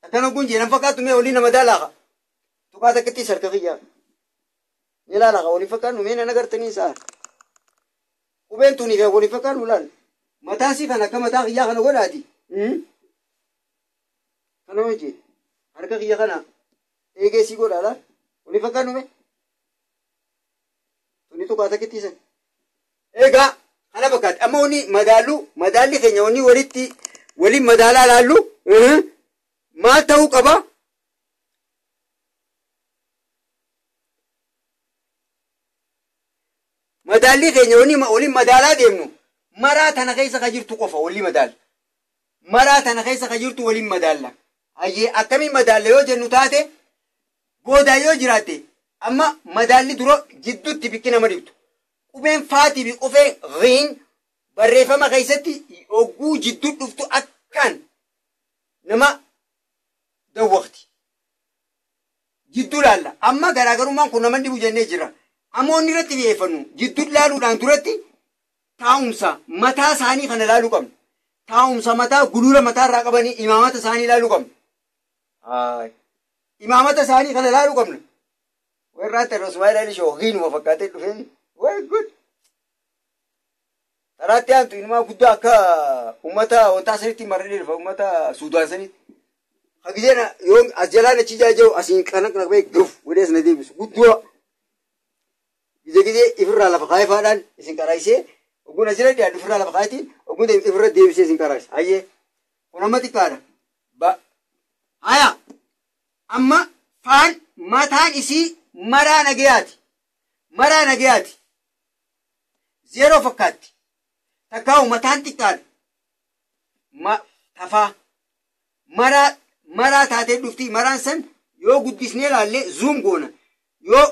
Akkana gunjee nan fakkaattu mee olii nama daalaaqa. Tuqaa takkatti sarka kiyyaa. Ni laalaqa waliin fakkaannu mee nan agartanii isaa. Qubeen tuniif waliin fakkaannu laal. Mataa sii kana akka mataa kiyyaa kana godhaati. Kana hojii harka kiyya kana eegee sii godhaa laal. Waliin fakkaannu mee. Tuni tuqaa takkatti san. Egaa kana fakkaatti amma wanni madaallu madaalli keenya wanni walitti waliin madaalaa laallu maal ta'uu qaba? Madaalli keenya wanni waliin madaalaa deemnu maraa tana keessa ka jirtu qofa waliin madaalla. Maraa tana keessa ka jirtu waliin madaalla. Hayyee akkamiin madaalla yoo jennu taate boodaa yoo jiraatte amma madaalli dura jidduutti bikki nama dhibtu. Qubeen faatii fi qubeen ghiin barreeffama keessatti hogguu jidduu dhuftu akkaan nama dawwaqti. Jidduu laalla. Amma garaagarummaan kun nama dhibu jennee jira. Amma wanni irratti xiyyeeffannu jidduu laaluudhaan duratti taa'umsa mataa isaanii kana laaluu qabna. Taa'umsa mataa guluula mataa irraa qabanii imaamata isaanii laaluu qabna. Imaamata isaanii kana laaluu qabna. Warra ta'e Ismaa'eel Ali Shoo ghiinuma fakkaatee dhufee. Very good. Taraatti aantu inumaa guddaa akka uummata wantaa sanitti marree dhufa uummata Suudaan sanitti. Hagijeen yoo as jalaan achi jaaja'u asiin kana kana qabee guf godhee as na deebisu guddoo. Gizee gizee ifirraa lafa kaayifaadhaan isin qaraayisee ogguun asirra dhiyaatu ifirraa lafa kaayitiin ogguun ifirra deebisee isin qaraayisa. Hayyee kun amma xiqqaadha. Haya amma faan mataan isii maraa nagayaati. Maraa nagayaati. Zeeroo fakkaatti. Takkaa'u mataan xiqqaadha. Tafaa. Maraa taatee dhufti. Maraan san yoo guddisnee ilaalle zuum goona. Yoo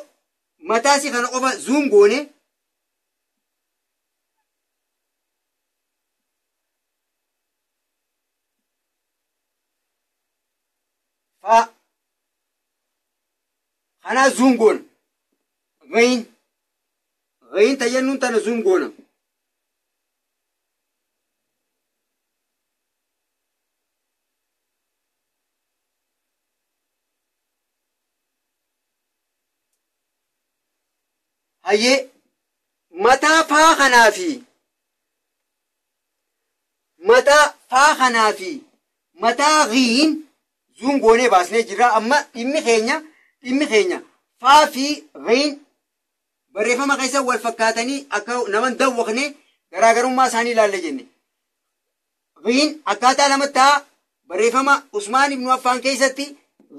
mataa si kana qofa zuum goone faa kanaa zuum goona. Ghayin. Ghayin tayyannuun tana zuum goona. Hayyee mataa faa kanaa fi mataa faa kanaa fi mataa ghiin zuum goonee baasnee jirra. Amma dhimmi keenya faa fi ghiin barreeffama keessa wal fakkaatanii akka nama hin dawwaqne garaagarummaa isaanii ilaalla jenne. Ghiin akkaataa lamatti ta'a. Barreeffama Usmaan ibnu Affaan keessatti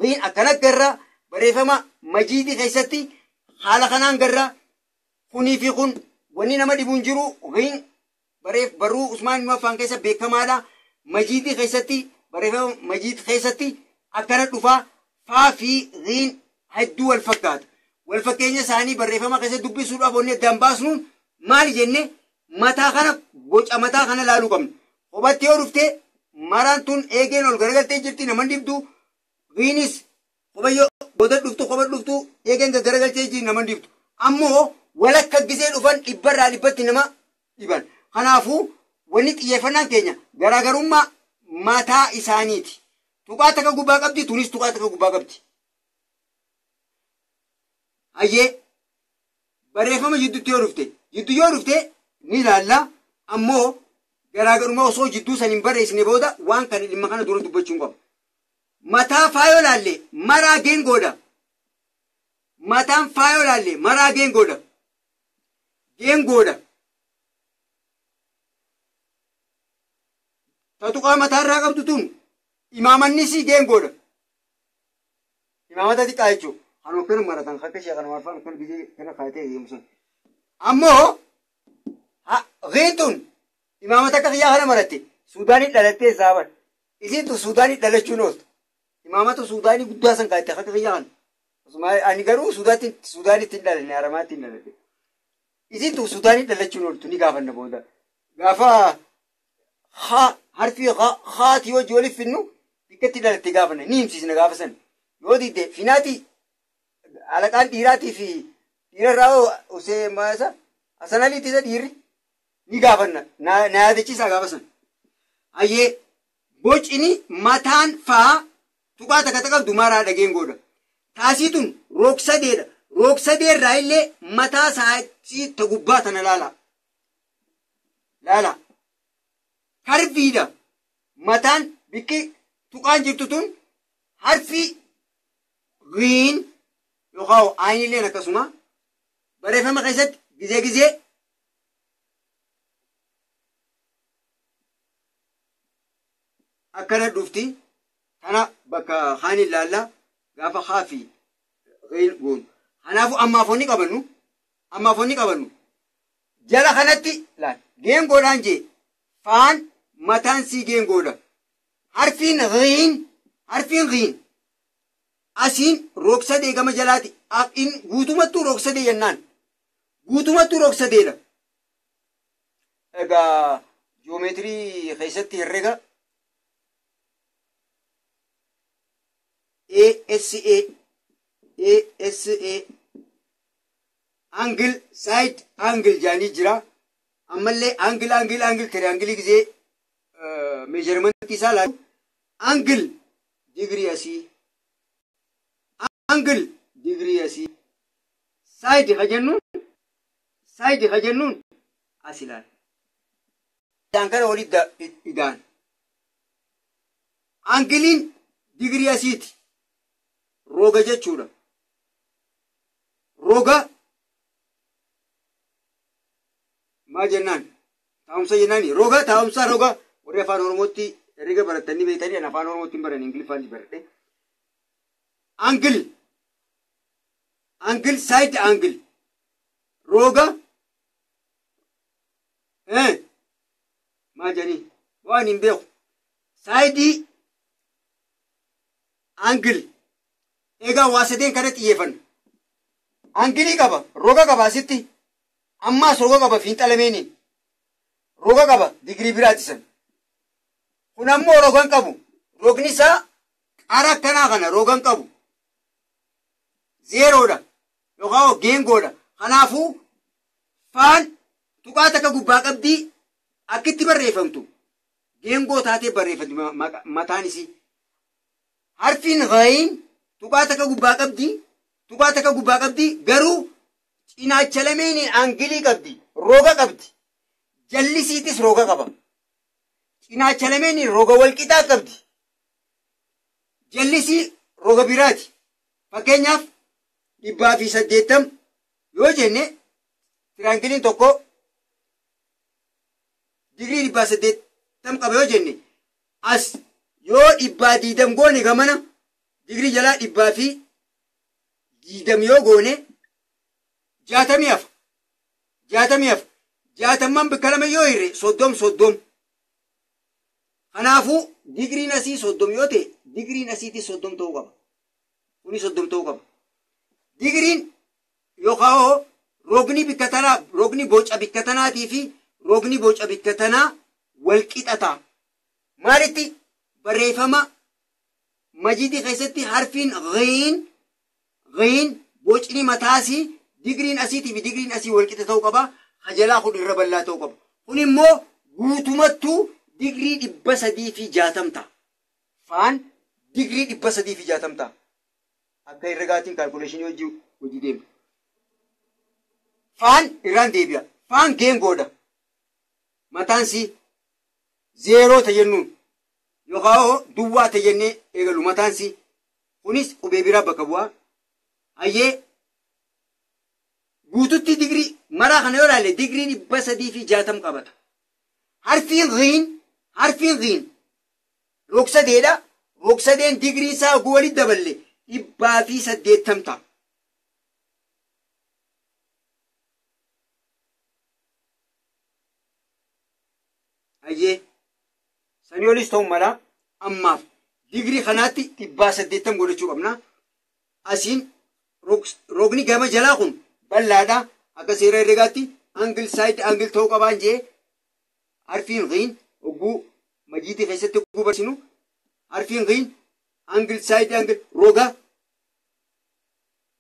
ghiin akkana garra, barreeffama Majiidii keessatti haala kanaan garra. Kunii fi kun wanni nama dhibu hin jiru. Ghiin barruu Usmaan ibnu Affaan keessa beekamaadha. Majiidii keessatti barreeffama Majiid keessatti akkana dhufa. Faa fi ghiin hedduu wal fakkaata. Wal fakkeenya isaanii barreeffama keessa dubbisuudhaaf wanni addaan baasnuun maali jenne mataa kana boca mataa kana laaluu qabna. Kophatti yoo dhufte maraan tun eegeen ol garagaltee jirti nama dhibdu. Ghiinis kophayyoo booda dhuftu kopha dhuftu eegeen garagaltee jirti nama dhibdu. Ammoo walakka gisee dhufan dhibbarraa dhibbatti nama dhiban. Kanaafuu wanni xiyyeeffannaan keenya garaagarummaa mataa isaaniiti. Tuqaa takka gubbaa qabdi tunis tuqaa takka gubbaa qabdi. Hayyee barreeffama jidduutti yoo dhufte jidduu yoo dhufte ni ilaalla. Ammoo garaagarummaa osoo jidduu san hin barreessine booda waan kana dhimma kana dura dubbachuu hin qabu. Mataa faayoo laalle maraa geengoodha. Mataan faayoo laalle maraa geengoodha. Geengoodha. Tuqaa mataarraa qabdu tun imaamannis geengoodha. Imaamata xiqqaa jechuudha. Kanuma kana maratan akka ishee kanuma afaan kan biyya kana kaayatee deemu sun. Ammoo ghiin tun imaamata akka xiyyaa kana maratte Suudaanii dhalattee saaban. Isiin tun Suudaanii dhalachuun ooltu. Imaamata Suudaanii guddaa san kaayatte akka xiyyaa kana. Ani garuu Suudaanitti hin dhalanne Haramaatti hin dhalanne. Isiin tun Suudaanii dhalachuun ooltu ni gaafanna booda. Gaafa harfi haatii hojii waliif finnu bikkatti dhalatte gaafanna ni himsiisna gaafa san. Yoo didde finaatii alaqaan dhiiraatii fi dhiirarraa hoo Usee maasa Hasan Aliitti isa dhiirri ni gaafanna na yaadachiisaa gaafa san. Hayyee bocni mataan faa tuqaa takka qabdu maraadha geengoodha. Taasii tun roog-sadeedha. Roog-sadee irraa illee mataa isaatii ta gubbaa tana laala. Laala. Karviidha. Mataan bikki tuqaan jirtu tun harfi giin yookaan aayinilleen akkasuma barreeffama keessatti gizee gizee akkana dhufti. Tana bakka haan ilaalla gaafa haa fi giin goonu. Kanaafuu ammaaf onni qabannu jala kanatti laal geengoodhaan jee faan mataan sii geengoodha. Harfiin giin asiin roog-sadee gama jalaati. In guutumattuu roog-sadee jennaan. Guutumattuu roog-sadeedha. Egaa joomeetirii keessatti herrega ASA ASA angle side angle jaanii jira. Ammallee angle angle angle triangle gisee measurement isaa laalu angle digirii asii, angle digirii asii, side ka jennuun, side ka jennuun as ilaala. Isaan kana walitti idaan. Angiliin digirii asiiti. Roga jechuudha. Roga maal jennaan? Taa'umsa jennaani. Roga taa'umsa, roga warri afaan Oromootti herrega baratanii beektanii, ani afaan Oromootti hin baranne, Ingiliffaan baradhe. Angle angle side angle roga maal jedhanii waan hin beeku. Side angle egaa waa sadeen kana xiyyeeffanna. Angilii qaba, roga qaba asitti. Ammaas roga qaba fiinxa lameeniin. Roga qaba digirii biraati san. Kun ammoo roga hin qabu. Rogni isaa qara akkanaa kana roga hin qabu. Zeeroodha yookaan geengoodha. Kanaafuu faan tuqaa takka gubbaa qabdii akkitti barreeffamtu. Geengoo taatee barreeffamti mataan isii. Harfiin ghayin tuqaa takka gubbaa qabdi. Tuqaa takka gubbaa qabdi, garuu cinaacha lameeniin angilii qabdi. Roga qabdi. Jallisiitis roga qaba. Cinaacha lameeniin roga walqixaa qabdi. Jallisii roga biraati. Fakkeenyaaf 180 yoo jenne, tiraangiliin tokko digirii 180 qaba yoo jenne, as yoo 120 goone, gamana digirii jalaa 120 yoo goone, 60 hafa. 60 hafa. 60n bakka lama yoo hirre, 30 30. Kanaafuu digiriin asii 30 yoo ta'e, digiriin asiitis 30 ta'uu qaba. Kuni 30 ta'uu qaba. Digiriin yookaan rogni bikka tanaa, rogni boca bikka tanaatii fi rogni boca bikka tanaa wal qixata. Maalitti barreeffama majidii keessatti harfiin ghiin bocni mataasii digiriin asiitii fi digiriin asii wal qixa ta'uu qaba. Hajalaa kun irra bal'aa ta'uu qaba. Kun immoo guutumattuu digirii 360 ta'a. Faan digirii 360 ta'a. Akka herregaatiin calculationii hojii deema. Faan irraan deebi'a. Faan geengoodha. Mataan sii zeeroo ta jennuun yookaan duwwaa ta jennee eegalu mataan sii. Kunis qubee biraa bakka bu'aa. Hayyee, guututti digirii maraa kana yoo ilaalle, digirii 360 qabata. Harfiin ghiin rog-sadeedha. Rog-sadeen digirii isaa oguu walitti daballe 180 ta'a. Hayyee, sanii olis ta'uu mala, ammaaf digirii kanaatti 180 godhachuu qabna. Asiin rogni gama jalaa kun bal'aadha. Akka seera herregaatti angle side angle ta'uu qabaan jee, harfiin ghiin oguu majiitii keessatti oguu barsiinu harfiin ghiin angle side angle roga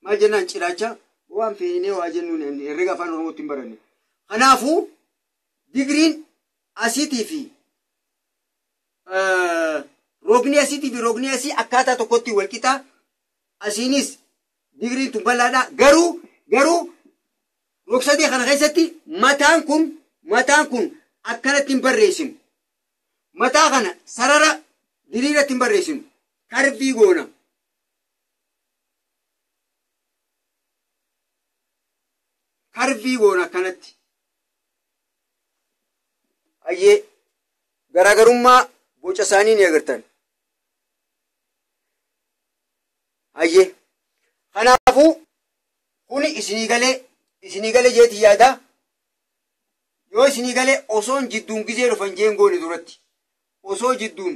maal jennaan, ciraacha waan feenee waa jennuun herrega afaan Oromootti hin baranne. Kanaafuu digiriin asiitii fi Rogni asiitii fi rogni asii akkaataa tokkotti wal qixa. Asiinis digriin tun bal'aadha. Garuu rog-sadee kana keessatti mataan kun akkanatti hin barreessinu. Mataa kana sarara diriiratti hin barreessinu. Karbii goona. Karbii goona akkanatti. Ayyee garaagarummaa boca isaanii ni agartan. Ayyee kanaafuu kuni isinii galee jeetii yaada. Yoo isinii galee osoon jidduun gizee dhufan jee hin goone duratti, osoo jidduun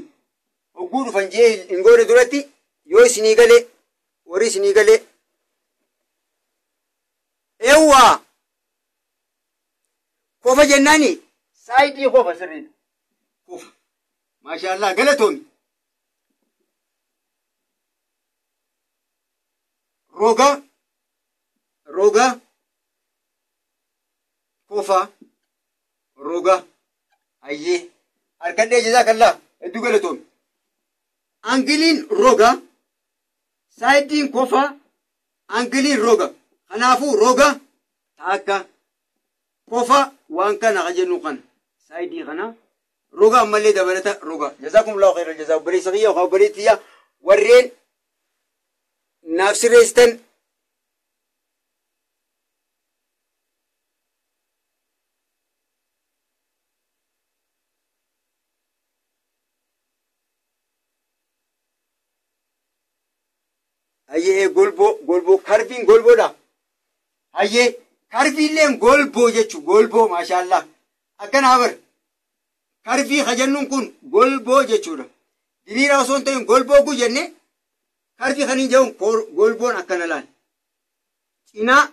hogguu dhufan jee hin goone duratti, yoo isinii galee, warri isinii galee eewwaa kofa jennaani saayidii kofa sirriidha. Kofa. Maashaallah, galatoomi. Roga kofa roga. Ayyee harkadhee, jazaakallaa, hedduu galatoomi. Angiliin roga, saayidiin kofa, angiliin roga. Kanaafuu roga taakka, kofa waan kana ka jennu kana saayidii kana, roga ammallee dabalata roga. Jazaakumullahu khairal jazaa, obboleessa kiyya yookaan obboleettii warreen naaf sirreessitan. Ayyee, golboo karbiin golboodha. Ayyee, karbiilleen golboo jechuun golboo, maashaallah. Akkana habar karbii ka jennuun kun golboo jechuudha. Diriiraa osoo hin ta'in golboo gu jenne, karbii kan hin jedhuun golboon akkana laal. Cinaa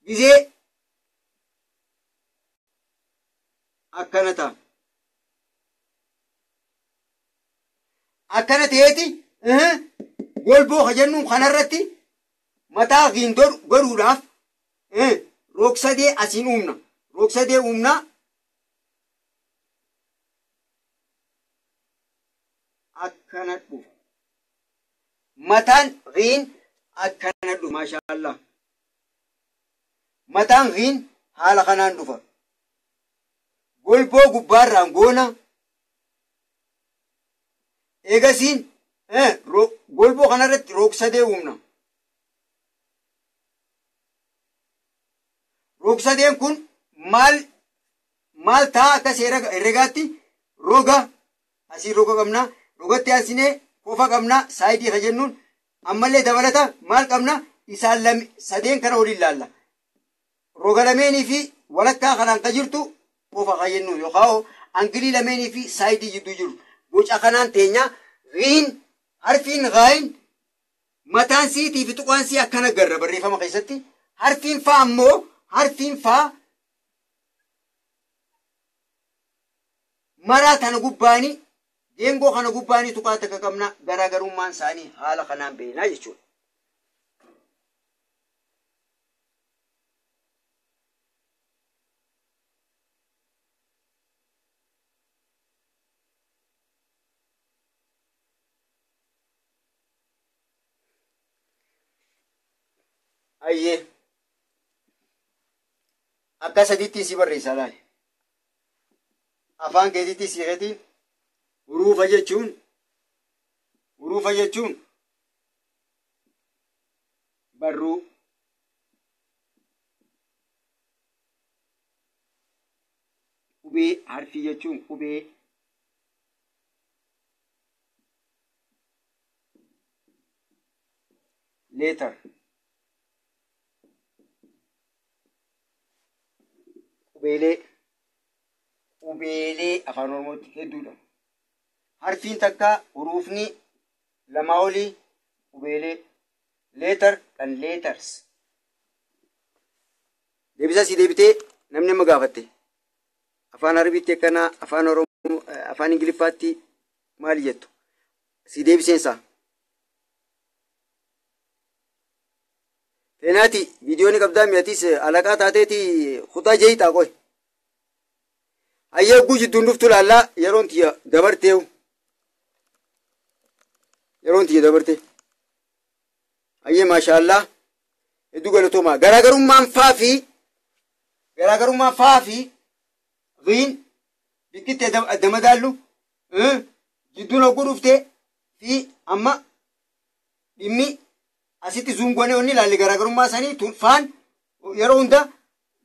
gizee akkana ta'a. Akkana ta'eeti golboo ka jennuun kanarratti mataa godhuudhaaf rog-sadee asiin uumna. Rog-sadee uumnaa, akkana dhufa. Mataan riin akkana dhufa. Maashaallah. Mataan riin haala kanaan dhufa. Golboo gubbaarraan goona. Eegasiin golboo kanarratti rog-sadee uumna. Rog-sadeen kun maal ta'a? Akka seera herregaatti roga asii roga qabna. Rogatti aansinee kofa qabna, saayidii ka jennuun. Ammallee dabalata maal qabna? Isaan lame sadeen kana waliin laalla. Roga lameenii fi walakkaa kanaan ka jirtu kofa ka jennuun, yookaan angilii lameenii fi saayidii jidduu jiru. Boca kanaan teenya riin harfiin gaayin mataan siitii fi tuqaan sii akkana garra barreeffama keessatti. Harfiin faa ammoo, harfiin faa maraa tana gubbaanii, geengoo kana gubbaanii tuqaa takka qabna. Garaagarummaan isaanii haala kanaan beeknaa jechuudha. Ayyee, akka sadiitti si barreessaa laali. Afaan keetitti siqetiin hurufa jechuun barruu, qubee, harfii jechuun qubee, letter, qubeelee afaan Oromootti hedduudha. Harfiin takka, huruufni lamaa olii qubeelee, letter kan letters. Deebisaa si deebitee namni amma gaafatte. Afaan Arabiitti akkanaa, afaan Oromoo, afaan Ingiliffaatti maali jettu? Si deebiseensaa. Feenaati viidiyoo ni qabdaa mi'atis alaqaa taateeti kutaa jehitaa qoy. Hayyeegguu jidduun dhuftu laallaa yeroon tiyya dabarteewu. Yeroon tiyya dabarte. Hayyee maashaallaa. Hedduu galatoomaa. Garaagarummaan faa fi riin bikkitti adda madaallu jidduun hogguu dhufte fi amma dhimmi asitti zuum goonee onni ilaalle garaagarummaa isaanii faan yeroo hunda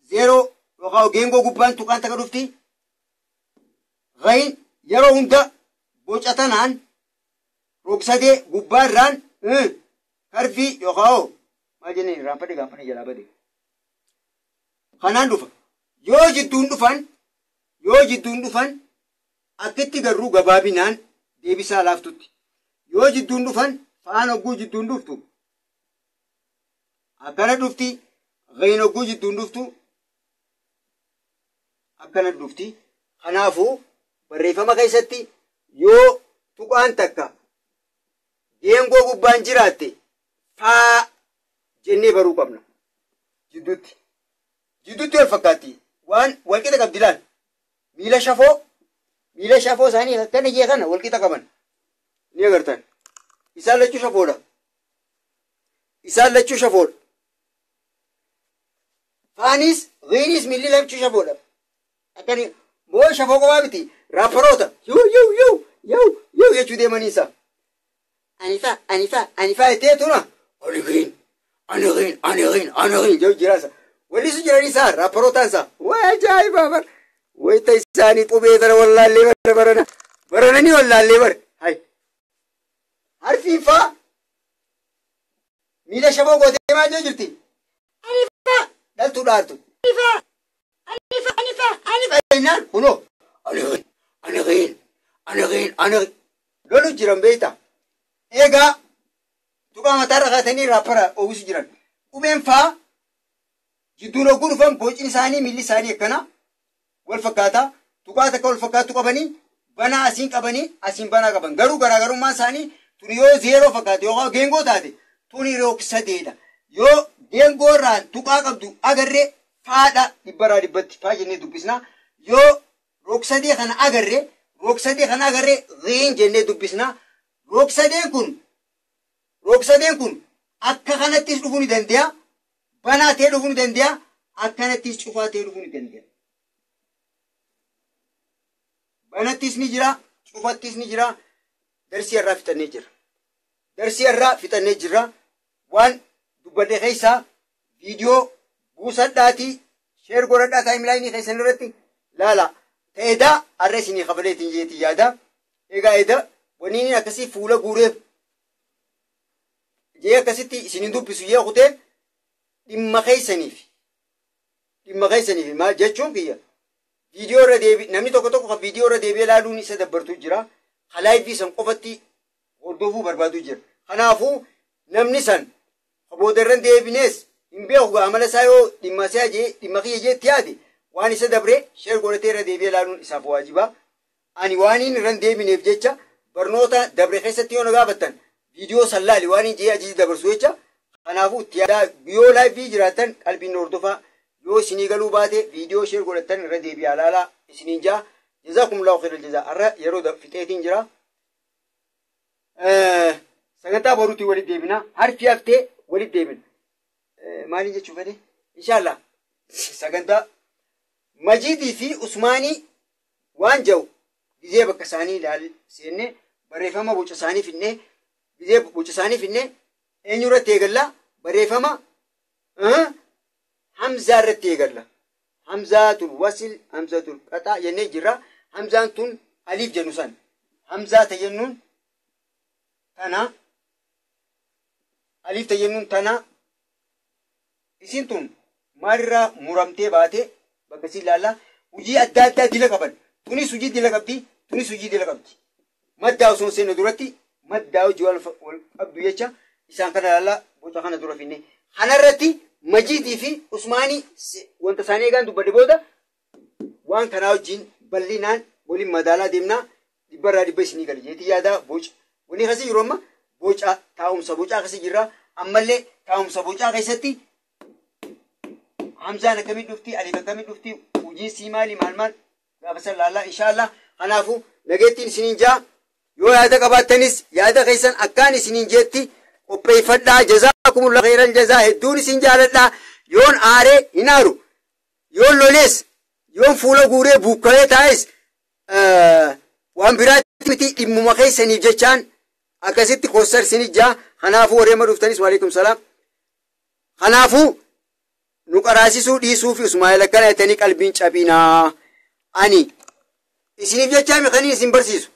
zeeroo yookaan geengoo gubbaan tuqaan takka dhufti. Riin yeroo hunda boca tanaan rogsadee gubbaarraan karfii yookaan maal jenneen irraanfadhe gaanfadhe jalaa bade. Kanaan dhufa. Yoo jidduun dhufan akkitti garuu gabaabinaan deebisaa laaftutti. Yoo jidduun dhufan faan hogguu jidduun dhuftu. Akkana dhufti. Riin hogguu jidduun dhuftu. Akkana dhufti. Kanaafuu barreeffama keessatti yoo tuqaan takka geengoo gubbaan jiraatte faa jennee baruu qabna. Jidduutti. Jidduutti wal fakkaatti. Waan walqixa qabdi laal. Miila shafoo isaanii akkana jee kana walqixa qaban. Ni agartan. Isaan lachuu shafoodha. Isaan lachuu shafoodha. Faanis riinis miilli lachuu shafoodha. Akkani moo shafoo qofaa miti raapparoota yoo yoo yoo yoo yoo jechuu deemanii isaa. Anifaa jettee tuna ani riin ani riin ani riin ani riin jedhu jiraasa. Wallisu jiranii isaa raapparootaan isaa. Waa ajaa'iba bara. Wayita isaanii qubee tana wallaallee bara barana. Barananii wallaallee bara. Hai. Harfiin faa miila shafoo gootee maal jee jirti? Anifaa dhaltuu dhaartu. Anifaa anifaa anifaa anifaa jennaan kunoo ani riin ani riin ani riin ani riin lolu jiran beektaa. Egaa tuqaa mataarra kaatanii raappara oomishu jiran. Qubeen faa jidduun hogguu dhufan bocni isaanii miilli isaanii akkana wal fakkaata. Tuqaa takka wal fakkaatu qabanii banaa asiin qabanii asiin banaa qaban. Garuu garaagarummaan isaanii tuni yoo zeeroo fakkaate yookaan geengoo taate tuni roog-sadeedha. Yoo geengoo irraan tuqaa qabdu agarree faadha dhibbarraa dhibbatti faa jennee dubbisna. Yoo roog-sadee kana agarree riin jennee dubbisna. Roog-sadeen kun akka kanattis dhufuu ni danda'a. Banaa ta'ee dhufuu ni danda'a. Akkanattis cufaa ta'ee dhufuu ni danda'a. Banattis ni jira, cufattis ni jira. Darsii irraa fixannee jira. Darsii irraa fixannee jira. Waan dubbadhe keessaa viidiyoo buusadhaatii sheer godhadhaa taayimlaayinii keessan irratti laala. Ta'edaa har'a isinii kabaleetiin jeetii yaada. Egaa edaa wanni inni akkasii fuula guureef jee akkasitti isinin dubbisu jee kutee dhimma keessaniif maal jechuun kiyya. Viidiyoo irra deebi namni tokko tokko kan viidiyoo irra deebi'ee ilaaluun isa dabbartu jira. Laayivii san qofatti hordofuu barbaadu jira. Kanaafuu namni san booda irra deebinees hin beeku amala isaa yoo dhimma isaa jee dhimma kiyya jeetti yaade waan isa dabree sheer godhatee irra deebi'ee ilaaluun isaaf waajiba. Ani waan inni irra deebineef jecha barnoota dabre keessatti yoo na gaafattan viidiyoo san laali waan inni jee ajaji dabarsu jecha. Kanaafuu itti yaadaa yoo laayivii jiraattan qalbiin hordofaa. Yoo isinii galuu baate viidiyoo sheer godhattan irra deebi'aa ilaalaa isiniin jaa. Jazaakumullahu khairal jazaa. Har'a yeroo fixeetiin jira. Sagantaa boruutti walitti deebina. Harfi haftee walitti deebina. Maaliin jechuu fedhe? Inshaallah sagantaa Majiidii fi Usmaanii waan jiru gizee bakka isaanii ilaal seenne barreeffama boca isaanii finnee gizee boca isaanii finnee eenyu irratti eegalla barreeffama Hamzaa irratti eegalla. Hamzaatul wasil, Hamzaatul qaxaa jennee jirra. Hamzaan tun aliif jennu san. Hamzaa ta jennuun tana. Aliif ta jennuun tana. Isin tun maalirraa muramtee baate bakka isin ilaalla. Hojii adda addaa dila qaban. Tunis hojii dila qabdi, tunis hojii dila qabdi. Maddaa osoo hin seenne duratti maddaa hojii wal qabdu jecha isaan kana ilaalla boca kana dura finne. Kanarratti Majiidii fi Usmaanii wanta isaanii eegaan dubbadhe booda waan kanaa wajjin bal'inaan waliin madaalaa deemnaa dhibbarraa dhibba isinii gala jeetii yaadaa boca. Wanni akkasii yeroo amma boca taa'umsa bocaa akkasii jirra. Ammallee taa'umsa bocaa keessatti Hamzaan akkamiin dhufti, Aliif akkamiin dhufti, hojiin sii maali maal maal Gaafa san laallaa inshaallah. Kanaafuu nageettiin isiniin jaa yoo yaada qabaattanis yaada keessan akkaan isiniin jeetti qopheeffadhaa. Jazaakumullahu khairan jazaa hedduun isin jaaladhaa. Yoon aaree hin aaru, yoon lolees, yoon fuula guuree buukkalee taa'es waan biraatti miti, dhimmuma keessaniif jechaan akkasitti kossar isin jaa. Kanaafuu wareema dhuftanis waalaikum salaam. Kanaafuu nu qaraasisuu dhiisuu fi Usmaa'eel akkana jettanii qalbiin cabinaa. Ani isiniif jechaa kaniin isin barsiisu.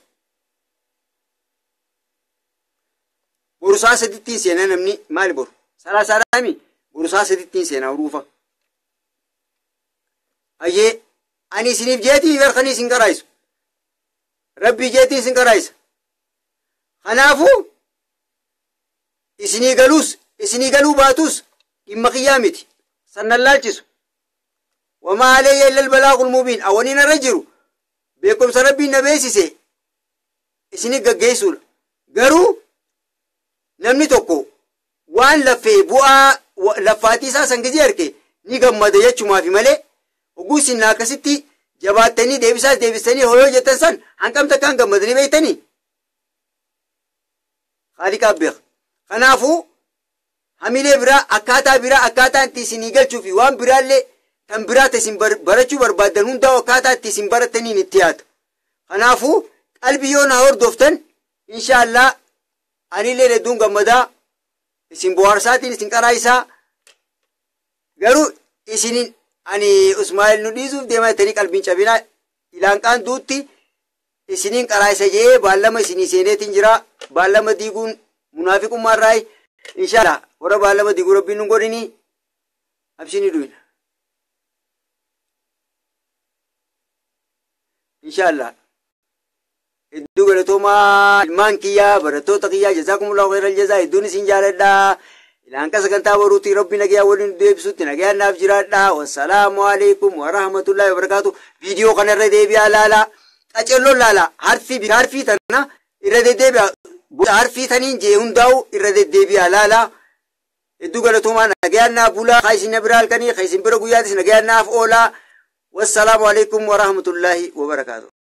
Boru saa 3tti seenaa namni maali boru? Salaasaadhaami boru saa 3tti seenaa uruufa. Ayyee ani isiniif jeetii barkanii isin qaraayisu. Rabbii jeetii isin qaraayisa. Kanaafuu isinii galuus isinii galuu baatus dhimma kiyyaa miti. Sannan laalchisu. Wamaa alayya illal balaagul mubiin. Awwaniin irra jiru beekumsa Rabbiin na beeksise isinii gaggeessuudha. Garuu namni tokko waan laffee bu'aa laffaatii isaa san gizee arge ni gammada jechumaafi malee oguu isin akkasitti jabaattanii deebisaas deebistanii hoyoo jettan san hanqamta akkaan gammadanii beektanii. Haaliqaaf beeka. Kanaafuu hamilee biraa akkaataa biraa akkaataa itti isinii galchuu fi waan biraallee kan biraa isin barachuu barbaaddan hundaa akkaataa itti isin barattaniin itti yaata. Kanaafuu qalbii yoo na hordoftan inshaallah anillee hedduun gammadaa isin bohaarsaatiin isin qaraayisaa. Garuu isinin ani Usmaa'eel nu dhiisuuf deemaa jettanii qalbiin cabinaa ilaanqaan duutti isiniin qaraayisa jee baallama isinii seeneetiin jira. Baallama diiguun munaafiqummaarraayi inshaallah warra baallama diiguu rabbiin nu godhini abshinii du'ina inshaallah. Hedduu galatoomaa ilmaan kiyyaa barattoota kiyyaa jazaakumullahu khairal jazaa hedduun isin jaaladhaa. Ilaanqa sagantaa boruutti rabbi nagayaa waliin deebisutti nagayaan naaf jiraadhaa. Wassalaamu alaikum warahmatullahi wabarakaatu. Viidiyoo kanarra deebi'aa laalaa. Qacelloon laalaa harfii tana irra deddeebi'aa. Harfii taniin jee hundaa'u irra deddeebi'aa laalaa. Hedduu galatoomaa nagayaan naaf bulaa. Haa isin bira halkanii haa isin bira guyyaatis nagayaan naaf oolaa. Wassalaamu alaikum warahmatullahi wabarakaatu.